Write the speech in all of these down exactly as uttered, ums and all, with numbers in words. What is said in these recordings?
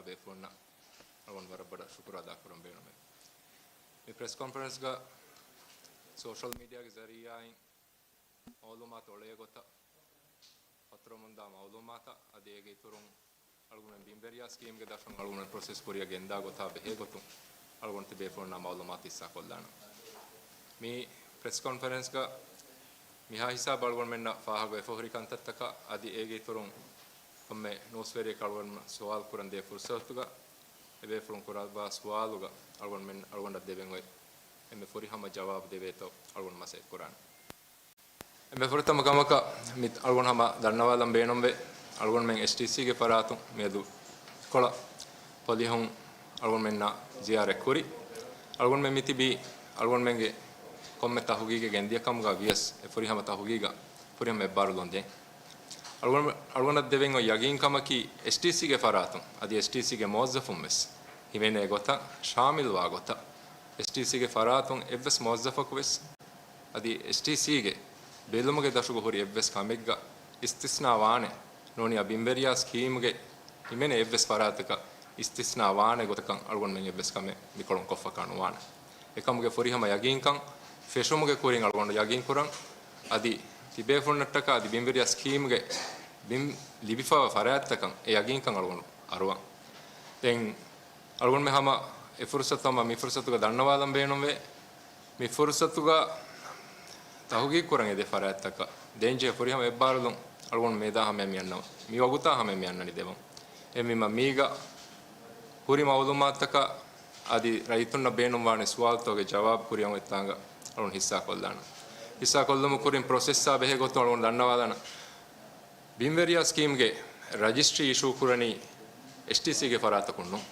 ބޭފުޅުންނަށް އަޅުގަނޑު ވަރަށް ބޮޑަށް ޝުކުރު އަދާކުރަން ބޭނުމެވެ. މި ޕްރެސް ކޮންފަރެންސްގަ ސޯޝަލް މީޑިއާގެ ޒަރީއާއިން މައުލޫމާތު އޮޅޭ ގޮތަށް، ފަތުރަމުންދާ މައުލޫމާތަށް އަދި އޭގެ އިތުރުން އަޅުގަނޑުމެން ބިންވެރިޔާ ސްކީމްގެ ދަށުން އަޅުގަނޑުމެން ޕްރޮސެސް ކުރިއަށް ގެންދާ ގޮތާ ބެހޭ ގޮތުން އަޅުގަނޑު ތިބޭފުޅުންނާ މައުލޫމާތު ހިއްސާކޮށްލާނަން. މި ޕްރެސް ކޮންފަރެންސްގަ މިހާ ހިސާބަށް އަޅުގަނޑުމެންނަށް ފާހަގަވެފަ ހުރި ކަންތައްތަކާ އަދި އޭގެ އިތުރުން ކޮންމެ ނޫސްވެރިއެއް އަޅުގަނޑު ސުވާލު ކުރަން ދޭ ފުރުސަތުގަ އެބޭފުޅުން ކުރައްވާ ސުވާލުގަ އަޅުގަނޑުމެން އަޅުގަނޑަށް ދެވެން އޮތް އެންމެ ފުރިހަމަ ޖަވާބު ދެވޭތޯ އަޅުގަނޑު މަސައްކަތް ކުރާނެ. އެންމެ ފުރަތަމަ ކަމަކަށް މި އަޅުގަނޑު ހަމަ ދަންނަވާލަން ބޭނުންވޭ، އަޅުގަނޑުމެން އެސްޓީސީގެ ފަރާތުން މިއަދު ކޮޅަށް ޕޮލިހުން އަޅުގަނޑުމެންނާ ޒިޔާރަތް ކުރި. އަޅުގަނޑުމެން މި ތިބީ އަޅުގަނޑުމެންގެ ކޮންމެ ތަހުގީގެއް ގެންދިޔަ ކަމުގަ ވިޔަސް އެ ފުރިހަމަ ތަހުގީގަށް ފުރިހަމަ އެއްބާރުލުން ދޭން. އަޅުގަނޑު، އަޅުގަނޑަށް ދެވެން އޮތް ޔަގީން ކަމަކީ އެސްޓީސީގެ ފަރާތުން އަދި އެސްޓީސީގެ މުވައްޒަފުން ވެސް ހިމެނޭ ގޮތަށް ޝާމިލްވާ ގޮތަށް އެސްޓީސީގެ ފަރާތުން އެއްވެސް މުވައްޒަފަކު ވެސް އަދި އެސްޓީސީގެ ބެލުމުގެ ދަށުގަ ހުރި އެއްވެސް ކަމެއްގަ އިސްތިސްނާ ވާނެ، ނޫނީ ބިންވެރިޔާ ސްކީމްގެ ހިމެނޭ އެއްވެސް ފަރާތަކަށް އިސްތިސްނާ ވާނެ ގޮތަކަށް އަޅުގަނޑުމެން އެއްވެސް ކަމެއް މިކޮޅުން ކޮށްފަކާ ނުވާނެ. އެކަމުގެ ފުރިހަމަ ޔަގީންކަން ފެށުމުގެ ކުރިން އަޅުގަނޑު ޔަގީން ކުރަން. އަދި ތިބޭފުޅުންނަށްޓަކާ އަދި ބިންވެރިޔާ ސްކީމްގެ ބިން ލިބިފަވާ ފަރާތްތަކަށް އެ ޔަގީންކަން އަޅުގަނޑު އަރުވަން. ދެން އަޅުގަނޑުމެން ހަމަ އެ ފުރުސަތު ހަމަ މި ފުރުސަތުގަ ދަންނަވާލަން ބޭނުންވޭ. މި ފުރުސަތުގަ ތަހުގީގު ކުރަން އެދޭ ފަރާތްތަކަށް ދޭންޖެހޭ ފުރިހަމަ އެއްބާރުލުން އަޅުގަނޑު މިއަދާ ހަމަޔަށް މި އަންނަ، މި ވަގުތާ ހަމަޔަށް މި އަންނަނީ ދެވަން. އެހެންވީމަ މީގަ ހުރި މައުލޫމާތުތަކަށް އަދި ރައްޔިތުންނަށް ބޭނުންވާނެ ސުވާލުތަކުގެ ޖަވާބު ކުރިއަށް އޮތްތާނގަ އަޅުގަނޑު ހިއްސާކޮށްލާނަން. ހިއްސާކޮށްލުމުގެ ކުރިން ޕްރޮސެސްއާ ބެހޭ ގޮތުން އަޅުގަނޑު ދަންނަވާލާނަން. ބިންވެރިޔާ ސްކީމްގެ ރަޖިސްޓްރީ އިޝޫ ކުރަނީ އެސްޓީސީގެ ފަރާތަކުން ނޫން.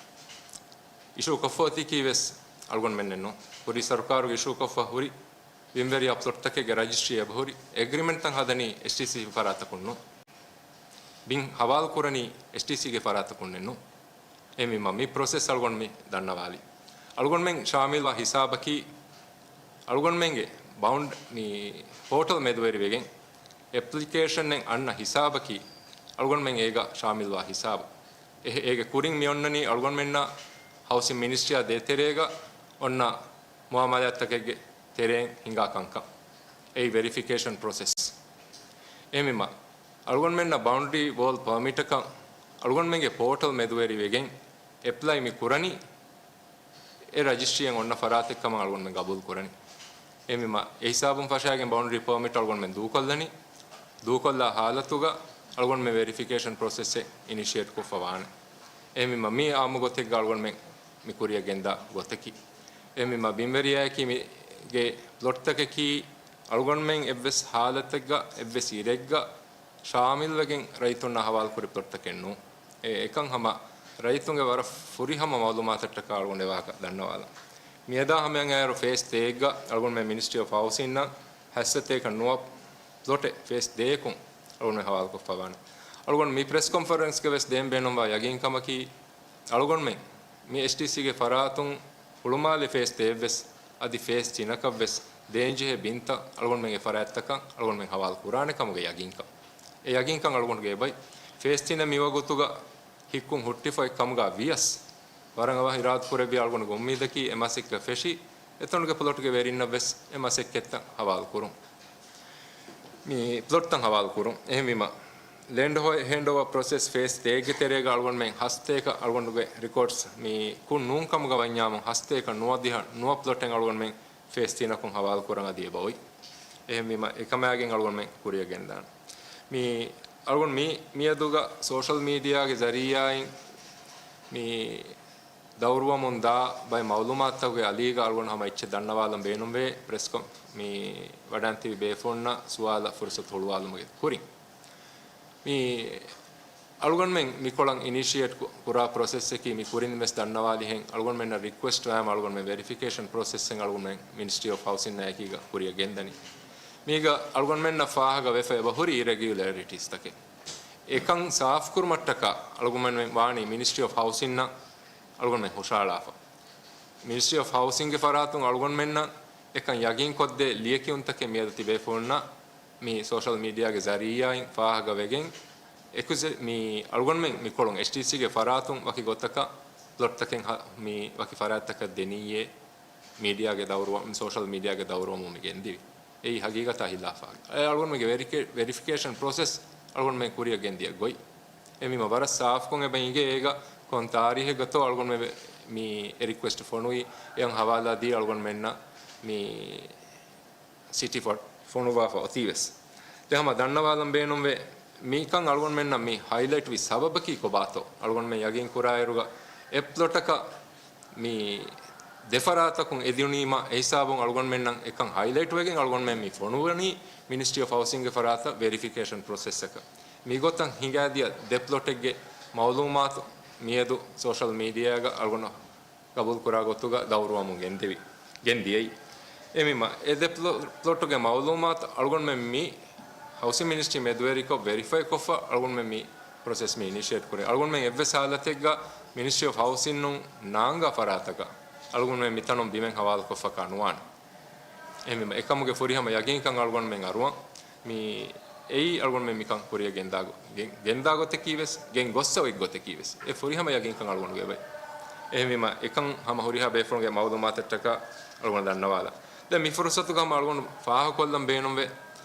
އިޝޫ ކޮށްފަ އޮތީކީ ވެސް އަޅުގަނޑުމެންނެއް ނޫން. ކުރީ ސަރުކާރުގެ އިޝޫ ކޮށްފަ ހުރި ބިންވެރިޔާ ޕްލޮޓްތަކެއްގެ ރަޖިސްޓްރީ އެބަހުރި އެގްރިމެންޓްތައް ހަދަނީ އެސްޓީސީ ފަރާތަކުން ނޫން. ބިން ހަވާލު ކުރަނީ އެސްޓީސީގެ ފަރާތަކުންނެއް ނޫން. އެހެންވީމަ މި ޕްރޮސެސް އަޅުގަނޑު މި ދަންނަވާލީ. އަޅުގަނޑުމެން ޝާމިލްވާ ހިސާބަކީ އަޅުގަނޑުމެންގެ ބައުންޑް މި ޕޯޓަލް މެދުވެރިވެގެން އެޕްލިކޭޝަންއެއް އަންނަ ހިސާބަކީ އަޅުގަނޑުމެން އޭގަ ޝާމިލްވާ ހިސާބު. އެ، އޭގެ ކުރިން މި އޮންނަނީ އަޅުގަނޑުމެންނަށް ހައުސިން މިނިސްޓްރީއާ ދޭތެރޭގަ އޮންނަ މުއާމަލާތްތަކެއްގެ ތެރެއިން ހިނގާ ކަންކަން. އެއީ ވެރިފިކޭޝަން ޕްރޮސެސް. އެހެންވީމަ އަޅުގަނޑުމެންނަށް ބައުންޑަރީ ވޯލް ޕަރމިޓަކަށް އަޅުގަނޑުމެންގެ ޕޯޓަލް މެދުވެރިވެގެން އެޕްލައި މި ކުރަނީ އެ ރަޖިސްޓްރީއެއް އޮންނަ ފަރާތެއް ކަމަށް އަޅުގަނޑުމެން ގަބޫލު ކުރަނީ. އެހެންވީމަ އެ ހިސާބުން ފަށާގެން ބައުންޑަރީ ޕަރމިޓް އަޅުގަނޑުމެން ދޫކޮށްލަނީ. ދޫކޮށްލާ ހާލަތުގަ އަޅުގަނޑުމެން ވެރިފިކޭޝަން ޕްރޮސެސްއެއް އިނިޝިއޭޓް ކޮށްފަ ވާނެ. އެހެންވީމަ މީ އާއްމު ގޮތެއްގަ އަޅުގަނޑުމެން މި ކުރިއަށް ގެންދާ ގޮތަކީ. އެހެންވީމަ ބިންވެރިޔާއަކީ މީގެ ޕްލޮޓްތަކަކީ އަޅުގަނޑުމެން އެއްވެސް ހާލަތެއްގަ އެއްވެސް އިރެއްގަ ޝާމިލްވެގެން ރައްޔިތުންނާ ހަވާލުކުރި ޕްލޮޓްތަކެއް ނޫން. އެ، އެކަން ހަމަ ރައްޔިތުންގެ ވަރަށް ފުރިހަމަ މައުލޫމާތަށްޓަކާ އަޅުގަނޑު އެ ވާހަކަ ދަންނަވާލަން. މިއަދާ ހަމަޔަށް އައިރު ފޭސް ދޭއްގަ އަޅުގަނޑުމެން މިނިސްޓްރީ އޮފް ހައުސިންއަށް ހަތްސަތޭކަ ނުވަ ޕްލޮޓެއް ފޭސް ދޭއަކުން އަޅުގަނޑުމެން ހަވާލުކޮށްފަ ވާނެ. އަޅުގަނޑު މި ޕްރެސް ކޮންފަރެންސްގަ ވެސް ދޭން ބޭނުންވާ ޔަގީންކަމަކީ، އަޅުގަނޑުމެން މި އެސްޓީސީގެ ފަރާތުން ހުޅުމާލެ ފޭސް ދޭއްވެސް އަދި ފޭސް ތިނަކަށްވެސް ދޭންޖެހޭ ބިންތައް އަޅުގަނޑުމެން އެ ފަރާތްތަކަށް އަޅުގަނޑުމެން ހަވާލު ކުރާނެ ކަމުގެ ޔަގީންކަން. އެ ޔަގީންކަން އަޅުގަނޑުގެ އެބައި. ފޭސް ތިނަށް މިވަގުތުގަ ހިއްކުން ހުއްޓިފައި ކަމުގަ ވިޔަސް، ވަރަށް އަވަހަށް އިރާދަކުރެއްވި އަޅުގަނޑުގެ އުއްމީދަކީ އެ މަސައްކަތް ފެށި، އެތަނުގެ ޕްލޮޓުގެ ވެރިންނަށްވެސް އެ މަސައްކަތްތައް ހަވާލު ކުރުން. މި ޕްލޮޓްތައް ހަވާލު ކުރުން. އެހެންވީމަ، ލޭންޑް ހޯ-، ހޭންޑް އޯވާ ޕްރޮސެސް ފޭސް ތޭއްގެ ތެރޭގަ އަޅުގަނޑުމެން ހަސަތޭކަ އަޅުގަނޑުގެ ރެކޯޑްސް މި ކުށް ނޫން ކަމުގަ ވަންޏާމު ހަސަތޭކަ ނުވަދިހަ ނުވަ ޕްލޮޓެއް އަޅުގަނޑުމެން ފޭސް ތިނަކުން ހަވާލު ކުރަން އަދި އެބައޮތް. އެހެންވީމަ، އެކަމާގެން އަޅުގަނޑުމެން ކުރިއަށް ގެންދާނެ. މި އަޅުގަނޑު މި، މިއަދުގަ ސޯޝަލް މީޑިއާގެ ޒަރީއާއިން މި ދައުރުވަމުން ދާ ބައެއް މައުލޫމާތުތަކުގެ އަލީގަ އަޅުގަނޑު ހަމަ އެއްޗެއް ދަންނަވާލަން ބޭނުންވޭ، ޕްރެސް ކޮން-، މި ވަޑައިން ތިބި ބޭފުޅުންނަށް ސުވާލަށް ފުރުސަތު ހުޅުވާލުމުގެ ކުރިން. މި އަޅުގަނޑުމެން މިކޮޅަށް އިނިޝިއޭޓް ކު-، ކުރާ ޕްރޮސެސްއަކީ މި ކުރިން ވެސް ދަންނަވާލިހެން އަޅުގަނޑުމެންނަށް ރިކުއެސްޓް ވާމަ އަޅުގަނޑުމެން ވެރިފިކޭޝަން ޕްރޮސެސްއެއް އަޅުގަނޑުމެން މިނިސްޓްރީ އޮފް ހައުސިންއާ އެކީގަ ކުރިއަށް ގެންދަނީ. މީގަ އަޅުގަނޑުމެންނަށް ފާހަގަ ވެފަ އެބަ ހުރި އިރެގިއުލަރިޓީސްތަކެއް. އެކަން ސާފުކުރުމަށްޓަކާ އަޅުގަނޑުމެން ވާނީ މިނިސްޓްރީ އޮފް ހައުސިންއަށް އަޅުގަނޑުމެން ހުށަހަޅާފަ. މިނިސްޓްރީ އޮފް ހައުސިންގެ ފަރާތުން އަޅުގަނޑުމެންނަށް އެކަން ޔަގީންކޮށްދޭ ލިޔެކިޔުންތަކެއް މިއަދު ތިބޭފުޅުންނަށް މި ސޯޝަލް މީޑިއާގެ ޒަރީއާއިން ފާހަގަވެގެން، އެކުޒެ-، މި އަޅުގަނޑުމެން މިކޮޅުން އެޗްޑީސީގެ ފަރާތުން ވަކި ގޮތަކަށް ޕްލޮޓްތަކެއް ހަ-، މި ވަކި ފަރާތްތަކަށް ދެނީއޭ، މީޑިއާގެ ދައުރުވަ-، މި ސޯޝަލް މީޑިއާގެ ދައުރުވަމުން މި ގެންދިވި. އެއީ ހަގީގަތާ ހިލާފާ. އެ އަޅުގަނޑުމެންގެ ވެރިކޭ-، ވެރިފިކޭޝަން ޕްރޮސެސް އަޅުގަނޑުމެން ކުރިއަށް ގެންދިޔަ ގޮތް. އެ މި މަ ވަރަށް ސާފުކޮށް އެބަ އިނގޭ އޭގަ ކޮން ތާރީހެއްގަތޯ އަޅުގަނޑުމެން މި އެ ރިކުއެސްޓް ފޮނުވި، އެއަށް ހަވާލާ ދީ އަޅުގަނޑުމެންނަށް މި ސިޓީ ފޮ-، ފޮނުވާފަ އޮތީވެސް. ދެން ހަމަ ދަންނަވާލަން ބޭނުންވޭ، މިކަން އަޅުގަނޑުމެންނަށް މި ހައިލައިޓް ވި ސަބަބަކީ ކޮބާތޯ؟ އަޅުގަނޑުމެން ޔަގީން ކުރާއިރުގަ އެ ޕްލޮޓަކަށް މި ދެ ފަރާތަކުން އެދުނީމަ އެ ހިސާބުން އަޅުގަނޑުމެންނަށް އެކަން ހައިލައިޓް ވެގެން އަޅުގަނޑުމެން މި ފޮނުވަނީ މިނިސްޓްރީ އޮފް ހައުސިންގެ ފަރާތަށް ވެރިފިކޭޝަން ޕްރޮސެސްއަކަށް. މިގޮތަށް ހިނގާދިޔަ ދެ ޕްލޮޓެއްގެ މައުލޫމާތު މިއަދު ސޯޝަލް މީޑިއާގަ އަޅުގަނޑު ގަބޫލުކުރާ ގޮތުގަ ދައުރުވަމުން ގެންދެވި، ގެންދިޔައީ. އެމީމަ، އެ ދެ ޕްލޮ-، ޕްލޮޓުގެ މައުލޫމާތު އަޅުގަނޑުމެން މި ހައުސިން މިނިސްޓްރީ މެދުވެރިކޮށް ވެރިފައި ކޮށްފަ އަޅުގަނޑުމެން މި ޕްރޮސެސް މި އިނިޝިއޭޓް ކުރޭ. އަޅުގަނޑުމެން އެއްވެސް ހާލަތެއްގަ މިނިސްޓްރީ އޮފް ހައުސިންއުން ނާންގާ ފަރާތަކަށް އަޅުގަނޑުމެން މިތަނުން ބިމެއް ހަވާލުކޮށްފަކާ ނުވާނެ. އެހެންވީމަ، އެކަމުގެ ފުރިހަމަ ޔަގީންކަން އަޅުގަނޑުމެން އަރުވަން. މި އެއީ އަޅުގަނޑުމެން މިކަން ކުރިއަށް ގެންދާ ގޮ-، ގެން-، ގެންދާ ގޮތަކީ ވެސް، ގެން ގޮއްސަ އޮތް ގޮތަކީ ވެސް، އެ ފުރިހަމަ ޔަގީންކަން އަޅުގަނޑުގެ އެބައި. އެހެންވީމަ، އެކަން ހަމަ ހުރިހާ ބޭފުޅުންގެ މައުލޫމާތަށްޓަކާ އަޅުގަނޑު ދަންނަވާލާ. ދެން މި ފުރުސަތުގަ ހަމަ އަޅުގަނޑު ފާހަގަކޮށްލަން ބޭނުންވޭ.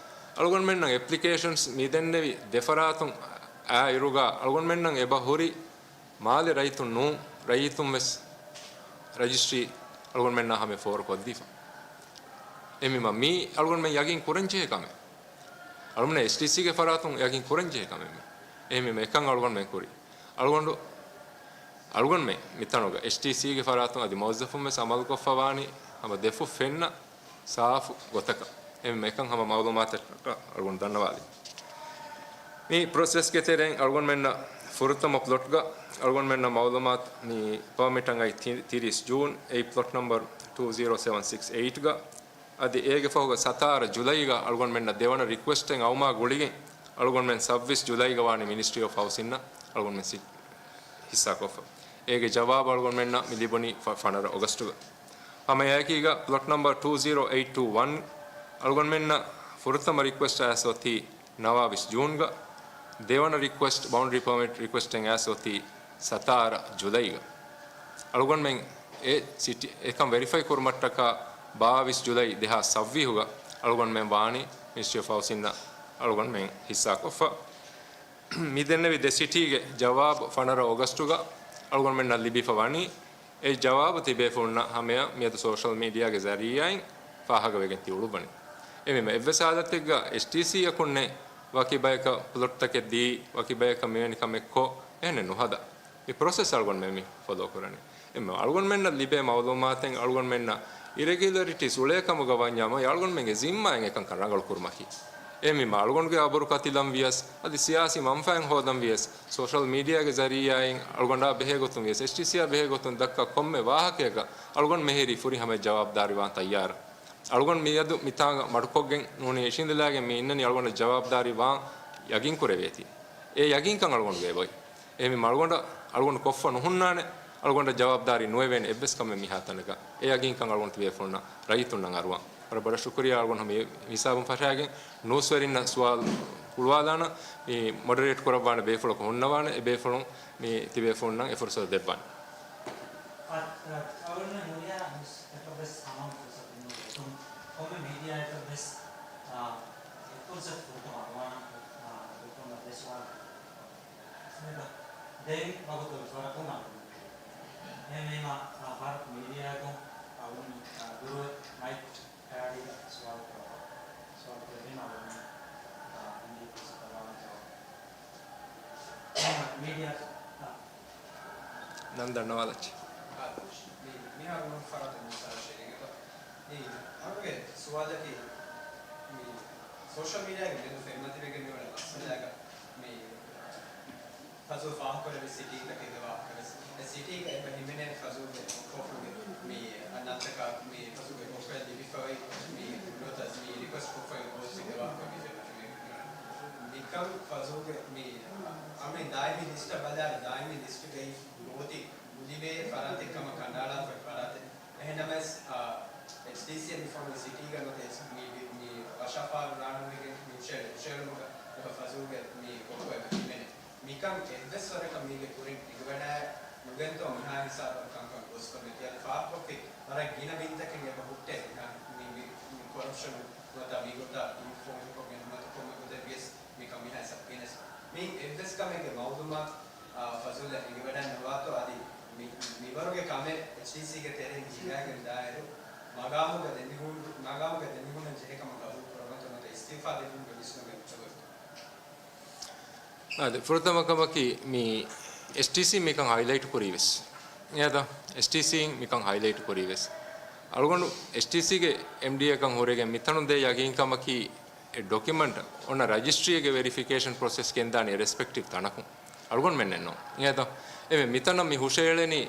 އަޅުގަނޑުމެންނަށް އެޕްލިކޭޝަންސް މި ދެންނެވި ދެ ފަރާތުން އާ އިރުގަ އަޅުގަނޑުމެންނަށް އެބަ ހުރި މާލެ ރައްޔިތުން ނޫން، ރައްޔިތުން ވެސް ރަޖިސްޓްރީ އަޅުގަނޑުމެންނާ ހަމަ ފޯރުކޮށްދީފަ. އެމީމަ މީ އަޅުގަނޑުމެން ޔަގީން ކުރަންޖެހޭ ކަމެއް. އަޅުގަނޑު އެޗްޑީސީގެ ފަރާތުން ޔަގީން ކުރަންޖެހޭ ކަމެއް މީ. އެހެންވީމަ އެކަން އަޅުގަނޑުމެން ކުރި. އަޅުގަނޑު، އަޅުގަނޑުމެން މިތަނުގަ އެޗްޑީސީގެ ފަރާތުން އަދި މުވައްޒަފުން ވެސް އަމަލުކޮށްފަ ވާނީ ހަމަ ދެފުށް ފެންނަ ސާފު ގޮތަކަށް. އެހެންވީމަ އެކަން ހަމަ މައުލޫމާތަށްޓަކާ އަޅުގަނޑު ދަންނަވާލީ. މި ޕްރޮސެސްގެ ތެރެއިން އަޅުގަނޑުމެންނަށް ފުރަތަމަ ޕްލޮޓްގަ އަޅުގަނޑުމެންނަށް މައުލޫމާތު މި ޕާމެޓަށް އައި ތި-، ތިރީސް ޖޫން، އެއީ ޕްލޮޓް ނަމްބަރު ޓޫ ޒީރޯ ސެވަން ސިކްސް އެއިޓްގަ. އަދި އޭގެ ފަހުގަ ސަތާރަ ޖުލައިގަ އަޅުގަނޑުމެންނަށް ދެވަނަ ރިކުއެސްޓެއް އައުމާ ގުޅިގެން އަޅުގަނޑުމެން ސައްބީސް ޖުލައިގަ ވާނީ މިނިސްޓްރީ އޮފް ހައުސިންއަށް އަޅުގަނޑުމެން ސި-، ހިއްސާކޮށްފަ. އޭގެ ޖަވާބު އަޅުގަނޑުމެންނަށް މި ލިބުނީ ފަ-، ފަނަރަ އޮގަސްޓުގަ. ހަމައެއާއެކީގަ ޕްލޮޓް ނަމްބަރު ޓޫ ޒީރޯ އެއިޓް ޓޫ ވަން އަޅުގަނޑުމެންނަށް ފުރަތަމަ ރިކުއެސްޓް އައިސް އޮތީ ނަވާވީސް ޖޫންގަ. ދެވަނަ ރިކުއެސްޓް، ބައުންޑަރީ ޕާމެޓް ރިކުއެސްޓެއް އައިސް އޮތީ ސަތާރަ ޖުލައިގަ. އަޅުގަނޑުމެން އެ ސިޓީ، އެކަން ވެރިފައި ކުރުމަށްޓަކާ ބާވީސް ޖުލައި ދެހާސް ސައްވީހުގަ އަޅުގަނޑުމެން ވާނީ މިނިސްޓްރީ އޮފް ހައުސިންއަށް އަޅުގަނޑުމެން ހިއްސާކޮށްފަ. މި ދެންނެވި ދެ ސިޓީގެ ޖަވާބު ފަނަރަ އޮގަސްޓުގަ އަޅުގަނޑުމެންނަށް ލިބިފަ ވަނީ. އެ ޖަވާބު ތިބޭފުޅުންނަށް ހަމަޔަށް މިއަދު ސޯޝަލް މީޑިއާގެ ޒަރީއާއިން ފާހަގަވެގެން ތި އުޅުއްވަނީ. އެމީމަ އެއްވެސް ހާލަތެއްގަ އެޗްޑީސީއަކުންނެއް ވަކި ބަޔަކަށް ޕްލޮޓްތަކެއް ދީ، ވަކި ބަޔަކަށް މިވެނި ކަމެއް ކޮށް، އެހެނެއް ނުހަދާ. މި ޕްރޮސެސް އަޅުގަނޑުމެން މި ފޮލޯ ކުރަނީ. އެމް އަޅުގަނޑުމެންނަށް ލިބޭ މައުލޫމާތެއް އަޅުގަނޑުމެންނަށް އިރެގިއުލަރިޓީސް އުޅޭ ކަމުގަ ވަންޏާ މޮޔަ އަޅުގަނޑުމެންގެ ޒިންމާއެއް އެކަންކަން ރަނގަޅު ކުރުމަކީ. އެމީމަ އަޅުގަނޑުގެ އަބުރު ކަތިލަން ވިޔަސް، އަދި ސިޔާސީ މަންފާއެއް ހޯދަން ވިޔަސް، ސޯޝަލް މީޑިއާގެ ޒަރީއާއިން އަޅުގަނޑާ ބެހޭ ގޮތުން ވިޔަސް، އެޗްޑީސީއާ ބެހޭ ގޮތުން ދައްކާ ކޮންމެ ވާހަކަޔަކަށް އަޅުގަނޑު މިހިރީ ފުރިހަމަ ޖަވާބުދާރީ ވާން ތައްޔާރަށް. އަޅުގަނޑު މިއަދު މިތާނގަ މަޑުކޮށްގެން ނޫނީ އިށީނދެލާގެން މި އިންނަނީ އަޅުގަނޑަށް ޖަވާބުދާރީ ވާން ޔަގީން ކުރެވޭތީ. އެ ޔަގީންކަން އަޅުގަނޑުގެ އެބައޮތް. އެހެންވީމަ އަޅުގަނޑަށް، އަޅުގަނޑު ކޮށްފަ ނުހުންނާނެ، އަޅުގަނޑަށް ޖަވާބުދާރީ ނުވެވޭނެ އެއްވެސް ކަމެއް މިހާތަނަކަށް. އެ ޔަގީންކަން އަޅުގަނޑު ތިބޭފުޅުންނަށް ރައްޔިތުންނަށް އަރުވަން. ވަރަށް ބޮޑަށް ޝުކުރިއްޔާ އަޅުގަނޑު މި ހިސާބުން ފަށާގެން ނޫސްވެރިންނަށް ސުވާލު ހުޅުވާލާނަން. މި މޮޑަރޭޓް ކުރައްވާނެ ބޭފުޅަކު ހުންނަވާނެ. އެ ބޭފުޅުން މި ތިބޭފުޅުންނަށް އެ ފުރުސަތު ދެއްވާނެ. އަ، އަ، އަޅުގަނޑުމެން ހުރިހާ ނޫސްތަކަށްވެސް ހަމަ ފުރުސަތު ދިނުމަށް ވެތުން. ކޮންމެ މީޑިއާއަކަށްވެސް، އ، އެއް ފުރުސަތު ފުރަތަމަ އަޅުވާނަން، އ، ދެކޮން ދެ ސުވާލު. ދެން ވަގުތު ވަރަކުން އަޅުގަނޑު. އެހެންވީމަ، އ، ބަރަކު މީޑިއާއަކުން އަޅުގަނޑު، އ، ދުރުވެ މައިކް ކައިރީގަ ސުވާލު ކުރައްވާ. ސުވާލު ކުރެއްވީމަ އަޅުގަނޑު، އ، އިންޑީ ފުރުސަތު އަޅުވާނެ ޖަވާބު. މީޑިއާ، އ، ނަން ދަންނަވާލައްޗޭ. އާ، ދުވަސް. މި، މިހާރު ފަރާތުން މިސާލަށް ޝެރިންގ މި އަޅުގެ ސުވާލަކީ، މި ސޯޝަލް މީޑިއާގެ މެދު ފެންމަތިވެގެން މިވަނީ މައްސަލައިގަ މި ފަޒު ފާހަގަކުރެއްވި ސިޓީތަކެއްގެ ވާހަކަވެސް. އެ ސިޓީގަ އެބަ ހިމެނޭ ފަޒުގެ ކޮފުގެ މި ނަންތަކާ މި ފަޒުގެ ކޮފުގަ ލިބިފައި މި ނުވަތަ މި ރިކުއެސްޓް ކޮށްފައި ގޯތިގެ ވާހަކަ މި ފެންމަތިވެގެން މިވަނީ. މިކަން ފަޒުގެ މި އަމި ދާއިމީ ލިސްޓަށް ބަލާއިރު ދާއިމީ ލިސްޓުގައި ގޯތި ލިބޭ ފަރާތެއްކަމަށް ކަނޑައަޅާފައި ފަރާތެއް. އެހެންނަމަވެސް، އާ، އެޗްޑީސީ މި ފޮނުވި ސިޓީގަ ނުވަތަ މި، މި ވަށާފާރު ރާނުމެގެން މި ހުށައެޅު-، ހުށައެޅުމަކަށް އެބަ ފަޒޫގެ މި ކޮއްކޮ އެބަ ހިމެނޭ. މިކަން އެއްވެސް ވަރަކަށް މީގެ ކުރިން ހިނގަވަޑައި ނުގެންތޯ މިހާ ހިސާބަށް ކަންކަން ގޯސްކޮށް ނެތި އަދި ފާހަގަކޮށްފި ވަރަށް ގިނަ ބިންތަކެއް އެބަ ހުއްޓޭ މިހާ މި، މި، މި ކޮރަޕްޝަނު ނުވަތަ މިގޮތަށް އިންފޯމްކޮށްގެން ނުވަތަ ކޮންމެ ގޮތެއް ވިޔަސް މިކަން މިހާ ހިސާބަށް ގިނަސް މި އެއްވެސް ކަމެއްގެ މައުލޫމާތު، އާ، ފަޒުލްއަށް ހިނގިވަޑައި ނުވާތޯ އަދި މި، މިވަރުގެ ކަމެއް އެޗްޑީސީގެ ތެރެއިން ހިނގައިގެން ދާއިރު މަގާމުގަ ދެމިހުން، މަގާމުގަ ދެމިހުންނަން ޖެހޭ ކަމަށް ގަބޫލު ކުރަމުން ނުވަތަ އިސްތިއުފާ ދެމުން ވެ ވިސްނުގެން އެއްޗަކު އާދެ، ފުރަތަމަ ކަމަކީ، މި އެޗްޓީސީ މިކަން ހައިލައިޓް ކުރީ ވެސް. އެއާދަ، އެޗްޓީސީ މިކަން ހައިލައިޓް ކުރީ ވެސް. އަޅުގަނޑު އެޗްޓީސީގެ އެމްޑީއަކަށް ހުރެގެން މިތަނުން ދޭ ޔަގީން ކަމަކީ، އެ ޑޮކިއުމަންޓް އޮންނަ ރަޖިސްޓްރީއެއްގެ ވެރިފިކޭޝަން ޕްރޮސެސް ގެންދާނީ ރެސްޕެކްޓިވް ތަނަކުން. އަޅުގަނޑުމެންނެއްނު. އެއާދަ، އެމެ މިތަނަށް މި ހުށައެޅެނީ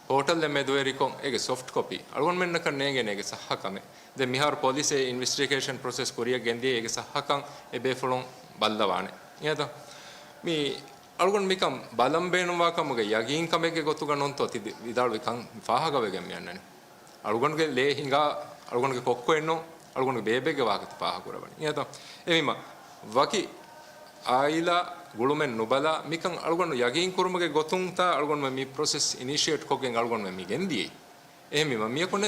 ޕޯޓަލްއެއް މެދުވެރިކޮށް، އޭގެ ސޮފްޓް ކޮޕީ. އަޅުގަނޑުމެންނަކަށް ނޭނގޭނެ އޭގެ ސައްހަ ކަމެއް. ދެން މިހާރު ޕޮލިސް އެ އިންވެސްޓިގޭޝަން ޕްރޮސެސް ކުރިއަށް ގެންދިޔަ އޭގެ ސައްހަކަން އެ ބޭފުޅުން ބައްލަވާނެ. އެއާދަ، މި އަޅުގަނޑު މިކަން ބަލަން ބޭނުންވާ ކަމުގެ ޔަގީން ކަމެއްގެ ގޮތުގަ ނޫންތޯ ތި ވިދާޅުވި ކަން ފާހަގަވެގެން މި އަންނަނީ. އަޅުގަނޑުގެ ލޭ ހިނގާ، އަޅުގަނޑުގެ ކޮއްކޮއެއްނު، އަޅުގަނޑުގެ ބޭބެއްގެ ވާހަކަ ތި ފާހަގަކުރައްވަނީ. އެއާދަ، އެމީމަ ވަކި އާއިލާ ގުޅުމެއް ނުބަލާ، މިކަން އަޅުގަނޑު ޔަގީން ކުރުމުގެ ގޮތުންތާ އަޅުގަނޑުމެން މި ޕްރޮސެސް އިނިޝިއޭޓް ކޮށްގެން އަޅުގަނޑުމެން މި ގެންދިޔައީ. އެހެންވީމަ، މިޔަކުން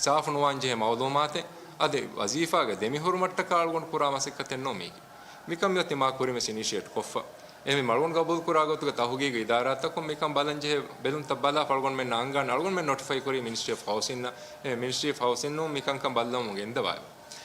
ސާފު ނުވާން ޖެހޭ މައުލޫމާތެއް އަދި ވަޒީފާގެ ދެމިހުރުމަށްޓަކާ އަޅުގަނޑު ކުރާ މަސައްކަތެއްނޫ މީގެ. މިކަން މިއޮތީ މާ ކުރިންވެސް އިނިޝިއޭޓް ކޮށްފަ. އެހެންވީމަ، އަޅުގަނޑު ގަބޫލު ކުރާ ގޮތުގެ ތަހުގީގު އިދާރާތަކުން މިކަން ބަލަން ޖެހޭ ބެލުންތައް ބަލާފަ އަޅުގަނޑުމެންނަށް އަންގާނެ. އަޅުގަނޑުމެން ނޮޓިފައި ކުރީ މިނިސްޓްރީ އޮފް ހައުސިންއަށް. އެ މިނިސްޓްރީ އޮފް ހައުސިންނު މިކަންކަން ބައްލަވަމުން ގެންދަވާ.